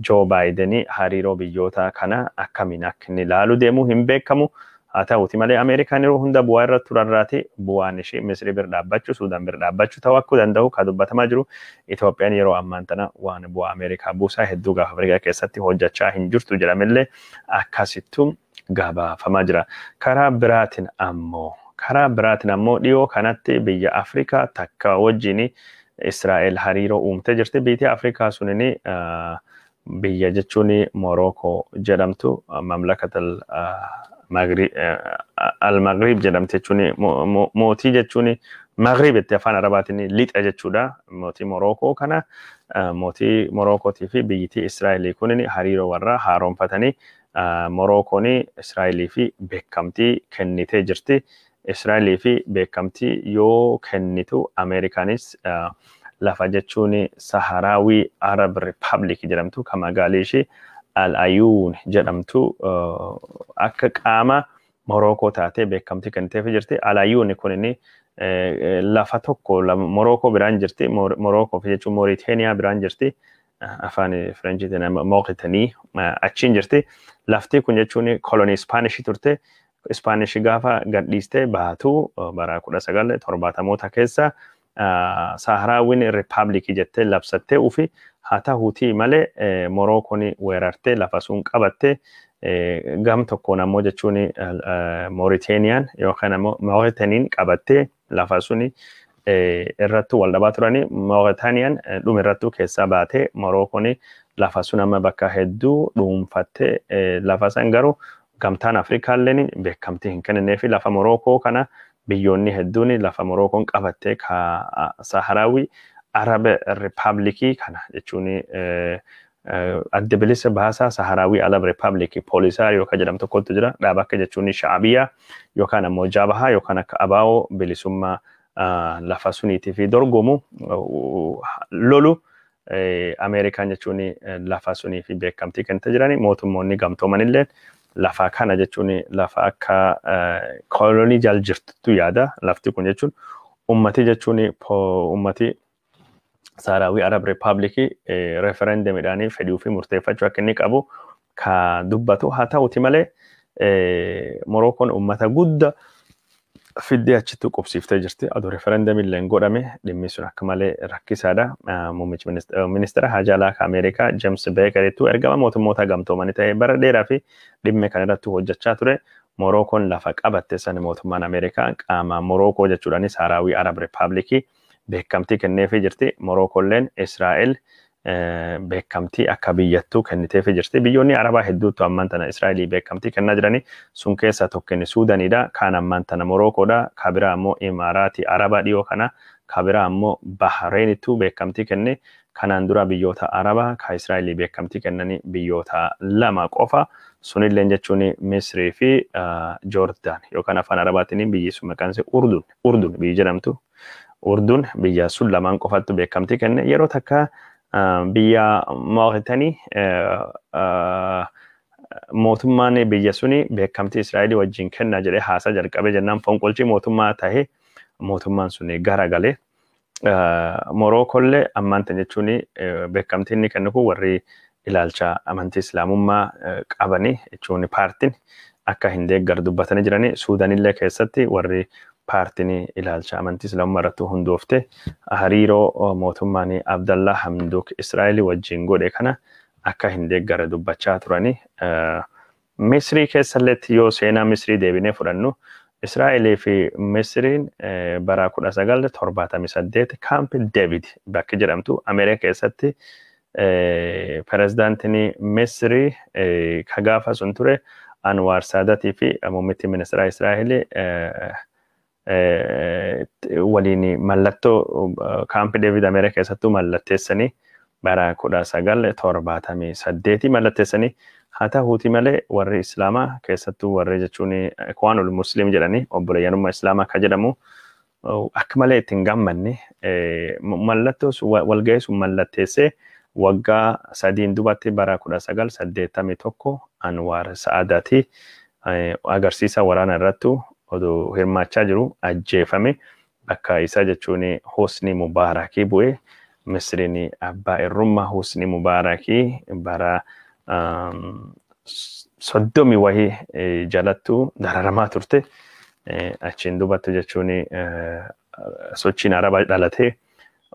Joo Baayidenii hariiroo biyyoota kana akkamiin akka inni ilaaluu deemu hin beekamu. Haa ta'uti malee, Ameerikaan yeroo hunda bu'aa irratti turarraati bu'aan ishee Misrii bira dhaabbachuu, Suudaan bira dhaabbachuu ta'uu akka danda'u kan dubbatamaa jiru. Itoophiyaan yeroo ammaan tana waan bu'aa Ameerikaa buusaa hedduu gaafa Afrikaa keessatti hojjechaa hin jirtu jedhamillee akkasittuu gabaafamaa jira. Karaa biraatiin ammoo dhiyoo kanatti biyya Afrikaa takka wajjin Israa'el hariiroo uumtee jirti. Biyyi Afrikaa sunin biyya jechuun Morookoo jedhamtu, mamlakata al-Maghrib jedhamte jechuun mootii jechuun Maghrib itti afaan Arabaatiin lixa jechuudha. Mootii Morookoo kana, mootii Morookootii fi biyyittii Israa'elii kun hariiroo warra haaromfatanii Morookoon Israa'elii fi beekamtii kennitee jirti. Israa'elii fi beekamtii yoo kennitu, Ameerikaanis lafa jechuun Saharaawii Arab Republic jedhamtu kan magaalli ishee Al-Ayuun jedhamtu akka qaama Morookoo taatee beekamtii kenniteef jirti. Al-Ayuun kun inni lafa tokko Morookoo biraan jirti. Morookoo jechuun Mooriteeniyaa biraan jirti. Afaan Firenchiitiin Mooqitanii achiin jirti. Lafti kun jechuun kolonii Ispaanishii turte. Ispaanish gaafa gadhiistee baatu bara 1970moota keessa Saharaawwiin Rippaabilikii jettee labsattee ufi. Haa ta'uutii malee, Morookoon weerartee lafa sun qabattee, gam tokkoon ammoo jechuun Mooriteeniyaan yookaan ammoo Mooritaniin qabattee lafa suni irrattuu wal dhabaa turanii, Mooritaniyaan dhuma irrattuu keessaa baatee, Morookoon lafa sun amma bakka hedduu dhuunfattee, lafa san garuu gamtaan Afrikaalleen beekamtii hin kenninee fi lafa Morookoo kana biyyoonni hedduun lafa Morookoon qabattee ka Saharaawii Arab Rippaabilikii kana jechuun adda bilisa baasaa Saharaawii Arab Rippaabilikii Poolisaariyoo kan jedhamu tokkotu jira. Dhaaba akka jechuun Shaabiyaa yookaan ammoo Jaabahaa yookaan akka Abaa'oo bilisummaa lafa suniitii fi dorgomu lolu. Ameerikaan jechuun lafa sunii fi beekamtii kennite jirani. Mootummoonni gamtoomanillee lafa kana jechuun lafa akka kolonii jal jirtutu yaada. Lafti kun jechuun ummati jechuun ummati Saaraawii Arab Rippaabilikii referendemiidhaan fedhii ofii murteeffachuu akka inni qabu ka dubbatu. Haa ta'uti malee, Morookoon ummata guddaa fiddee achitti qubsiiftee jirti. Adoo referendemiin illee godhame dhimmi sun akka malee rakkisaadha. Muummichi ministeera haajaa alaa Ameerikaa James Bakerittu ergama mootummoota gamtoomanii ta'ee bara dheeraa fi dhimma kana irratti hojjechaa ture. Morookoon lafa qabatte san mootummaan Ameerikaa qaama Morookoo jechuudhaan Saaraawii Arab Rippaabilikii beekamtii kenneefii jirti. Morookoolleen Israa'el beekamtii akka biyyattuu kenniteefii jirti. Biyyoonni Arabaa hedduutu ammaan tana Israa'elii beekamtii kennaa jirani. Sun keessaa tokko inni Suudaanidha. Kaan ammaan tana Morookoodha. Kabiraa ammoo Imaaraatii Arabaa dhiyoo kana. Kabiraa ammoo Bahreenittu beekamtii kenne. Kanaan dura biyyoota Arabaa ka Israa'elii beekamtii kennanii biyyoota lama qofa. Sunilleen jechuun Misrii fi Joordaan yookaan afaan Arabaatiin biyyi sun maqaan ishee Urdun, Urdun biyyi jedhamtu. Urdun biyya sun lamaan qofattu beekamtii kenne. Yeroo takka biyya Mooritanii mootummaan biyya suni beekamtii Israa'elii wajjin kenna jedhee haasaa jalqabee jennaan fonqolchii mootummaa tahee mootummaan sun garagalee. Morookollee ammaan tan jechuun beekamtiin inni kennu kun warri ilaalcha amantii Islaamummaa qabanii jechuun paartiin akka hin deeggar dubbatanii jiranii. Suudaanillee keessatti warri paartiin ilaalcha amantii Islaamummaa irratti hundoofte hariiroo mootummaan Abdallaa Hamduuk Israa'elii wajjin godhe kana akka hin deeggarre dubbachaa turanii. Misrii keessalleetti yoo seenaa Misrii deebinee fudhannu, Israa'elii fi Misriin bara 1978 Kaamp Deevid bakki jedhamtu Ameerikaa keessatti pirezidaantiin Misrii ka gaafa sun ture Anwaar Saadatii fi muummitti ministeera Israa'el waliin mallattoo Kaamp Deevid Ameerikaa keessattuu mallatteessanii bara 1978 mallatteessanii. Haa ta'uuti malee, warri Islaamaa keessattuu warri jechuun Ikwaanul Muslim jedhanii obboleeyyanummaa Islaamaa akka jedhamu akka malee ittiin gammanne. Mallattoo walgahii sun mallatteessee waggaa 3n dubatti bara 1981 Anwaar Saadatii agarsiisa waraana irrattu odoo hirmaachaa jiru ajjeefame. Bakka isaa jechuun Hosni Mubaarakii bu'e. Misriin abbaa irrummaa Hosni Mubaarakii bara 30 wahii jalattu dararamaa turte. Achiin dubattu jechuun sochiin Arabaa dhalatee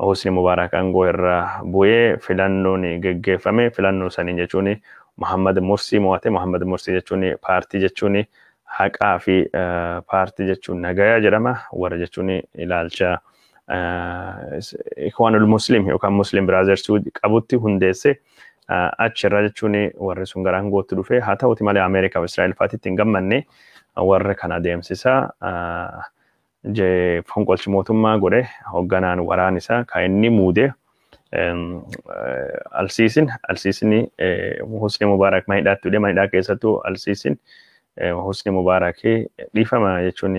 Hosni Mubaarak aangoo irraa bu'ee filannoon geggeeffame. Filannoo saniin jechuun Muhammad Mursii mo'ate. Muhammad Mursii jechuun paartii jechuun haqaa fi paartii jechuun nagayaa jedhama. Warra jechuun ilaalcha Ikwaanul Muslim yookaan Muslim Brothers qabutti hundeesse. Achirra jechuun warri sun gara aangootti dhufe. Haa ta'uti malee, Ameerikaa fi Israa'el faatitti hin gammanne. Warra kana adeemsisaa fonqolchi mootummaa godhe. Hoogganaan waraan isaa kan inni muude Alsiisin, Alsiisin Husni Mubaarak manidhaatti hidhee manidhaa keessattuu Alsiisin Husni Mubaarak, dhiifama, jechuun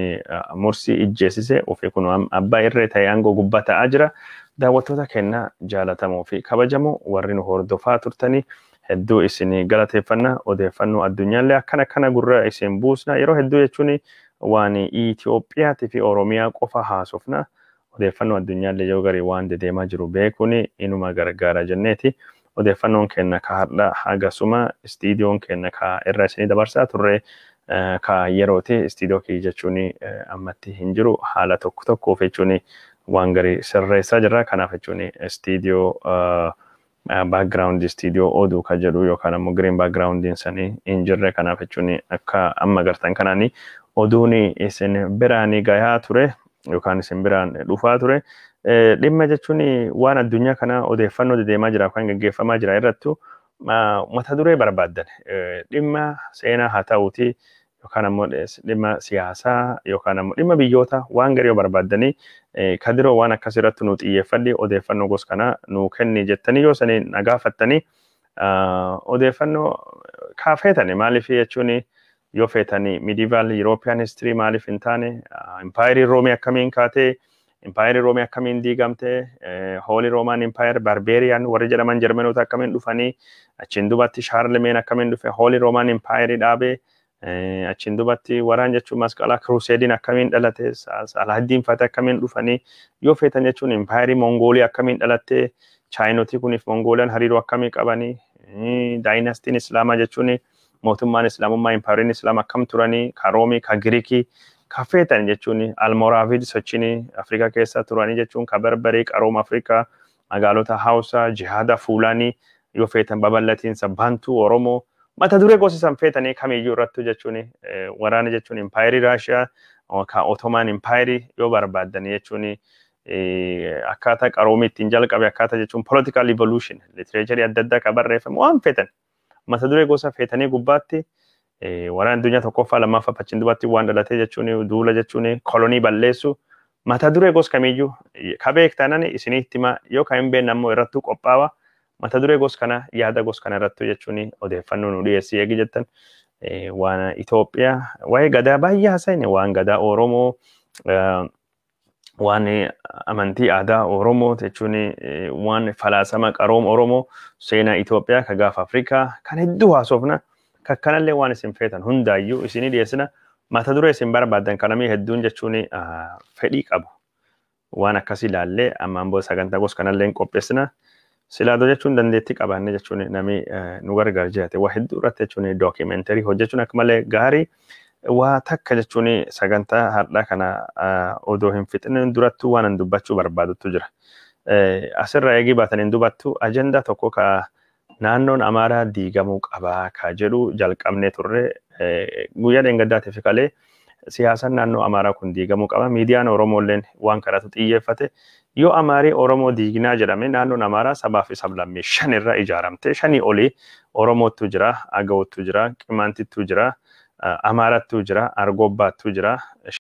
Mursii ijjeessise. Ofii kun abbaa irree ta'ee aangoo gubbaa ta'aa jira. Daawwattoota keenya jaalatamoo fi kabajamoo, warri nu hordofaa turtanii hedduu isin galateeffanna. Odeeffannoo addunyaallee akkana akkana gurra isin buusna. Yeroo hedduu jechuun waan Itoophiyaatii fi Oromiyaa qofa haasofna. Odeeffannoo addunyaallee yoo garii waan dedeemaa jiru beekuun inuma gargaara jenneeti. Odeeffannoon keenya ka har'a hagasuma. Istiidiyoon keenya ka irra isinii dabarsaa turre ka yerooti. Istiidiyoo kiyya jechuun ammatti hin jiru, haala tokko tokkoof jechuun waan garii sirreessaa jirra. Kanaaf jechuun istiidiyoo background, istiidiyoo oduu ka jedhu yookaan ammoo green backgroundiin sanii hin jirre. Kanaaf jechuun akka amma gartan kanaani oduun isin biraan gahaa ture yookaan isin biraan dhufaa ture. Dhimma jechuun waan addunyaa kana odeeffannoo dedeemaa jira yookaan gaggeeffamaa jira irrattu mata duree barbaaddan, dhimma seenaa haa ta'uuti yookaan ammoo dhimma siyaasaa yookaan ammoo dhimma biyyoota waan garii yoo barbaaddanii, kadiroo waan akkas irratti nu xiyyeeffadhi, odeeffannoo gos kana nu kenni jettanii yoo sanii na gaafattanii, odeeffannoo kaafeetani. Maaliif jechuun yoo feetanii medieval European history, maaliif hin taane empire Roomii akkamiin kaatee Impaayerii Roomii akkamiin diigamte, Holy Roman Empire, Barbarian warri jedhaman Jarmanoota akkamiin dhufanii, achiin dubatti Shaarlemeen akkamiin dhufe, Holy Roman Empire dhaabee, achiin dubatti waraan jechuun masqalaa Crusadeiin akkamiin dhalate, Salahaddiin fate akkamiin dhufanii, yoo feetan jechuun Impaayerii Mongoolii akkamiin dhalatte, Chaayinotii kuniif Mongooliyaan hariiroo akkamii qabanii, dynastyn Islaamaa jechuun mootummaan Islaamummaa Impaayeriin Islaam akkam turanii, ka Roomii, ka Giriikii, ka feetan jechuun Almoravid sochiin Afrikaa keessa turanii jechuun ka Barbarii, qarooma Afrikaa, magaalota Hausaa, jihaada Fuulaanii, yoo feetan babal'atiinsa Bantuu Oromoo, mata duree gosa san feetanii kamiyyuu irrattu jechuun waraana jechuun Impaayerii Raashiyaa, ka Ottoman Empire yoo barbaaddanii jechuun akkaataa qaroomii ittiin jalqabe, akkaataa jechuun political evolution, literature adda addaa ka barreeffame, waan feetan mata duree gosa feetanii gubbaatti, waraana addunyaa tokkoffaa, lammaffaa, achiin dubatti waan dhalatee jechuun duula jechuun kolonii balleessu, mata duree gosa kamiyyuu ka beektanan isinitti hima. Yoo ka hin beekne ammoo irrattuu qophaawa. Mata duree gosa kana, yaada gosa kana irrattuu jechuun odeeffannoo nu dhiyeessii eegi jettan, waan Itoophiyaa, waa'ee gadaa baay'ee haasa'ine, waan gadaa Oromoo, waan amantii aadaa Oromoo jechuun waan falaasama qarooma Oromoo, seenaa Itoophiyaa ka gaafa Afrikaa kan hedduu haasofna. Kakkanallee waan isin feetan hundaayyuu isinii dhiyeessina. Mata duree isin barbaaddan kanamii hedduun jechuun fedhii qabu. Waan akkasii ilaallee ammaan booda sagantaa gosa kanallee hin qopheessina. Silaadoo jechuun dandeettii qabaanne jechuun namni nu gargaar jiraate waa hedduu irratti jechuun documentary hojjechuun akka malee gaarii. Waa takka jechuun sagantaa har'aa kana odoo hin fixin durattuu waan an dubbachuu barbaadutu jira. Asirraa eegii baataniin dubattu ajandaa tokko ka naannoon Amaaraa diigamuu qabaa ka jedhu jalqabnee turre guyyaa dheengaddaatiif kalee. Siyaasaan naannoo Amaaraa kun diigamuu qaba. Miidiyaan Oromoolleen waan kanatu xiyyeeffate. Yoo Amaarii Oromoo diignaa jedhame, naannoon Amaaraa sabaa fi sablammii shan irra ijaaramte, shanii olii. Oromootu jira, Agawootu jira, Qimaantittu jira, Amaarattu jira, Argobbaattu jira.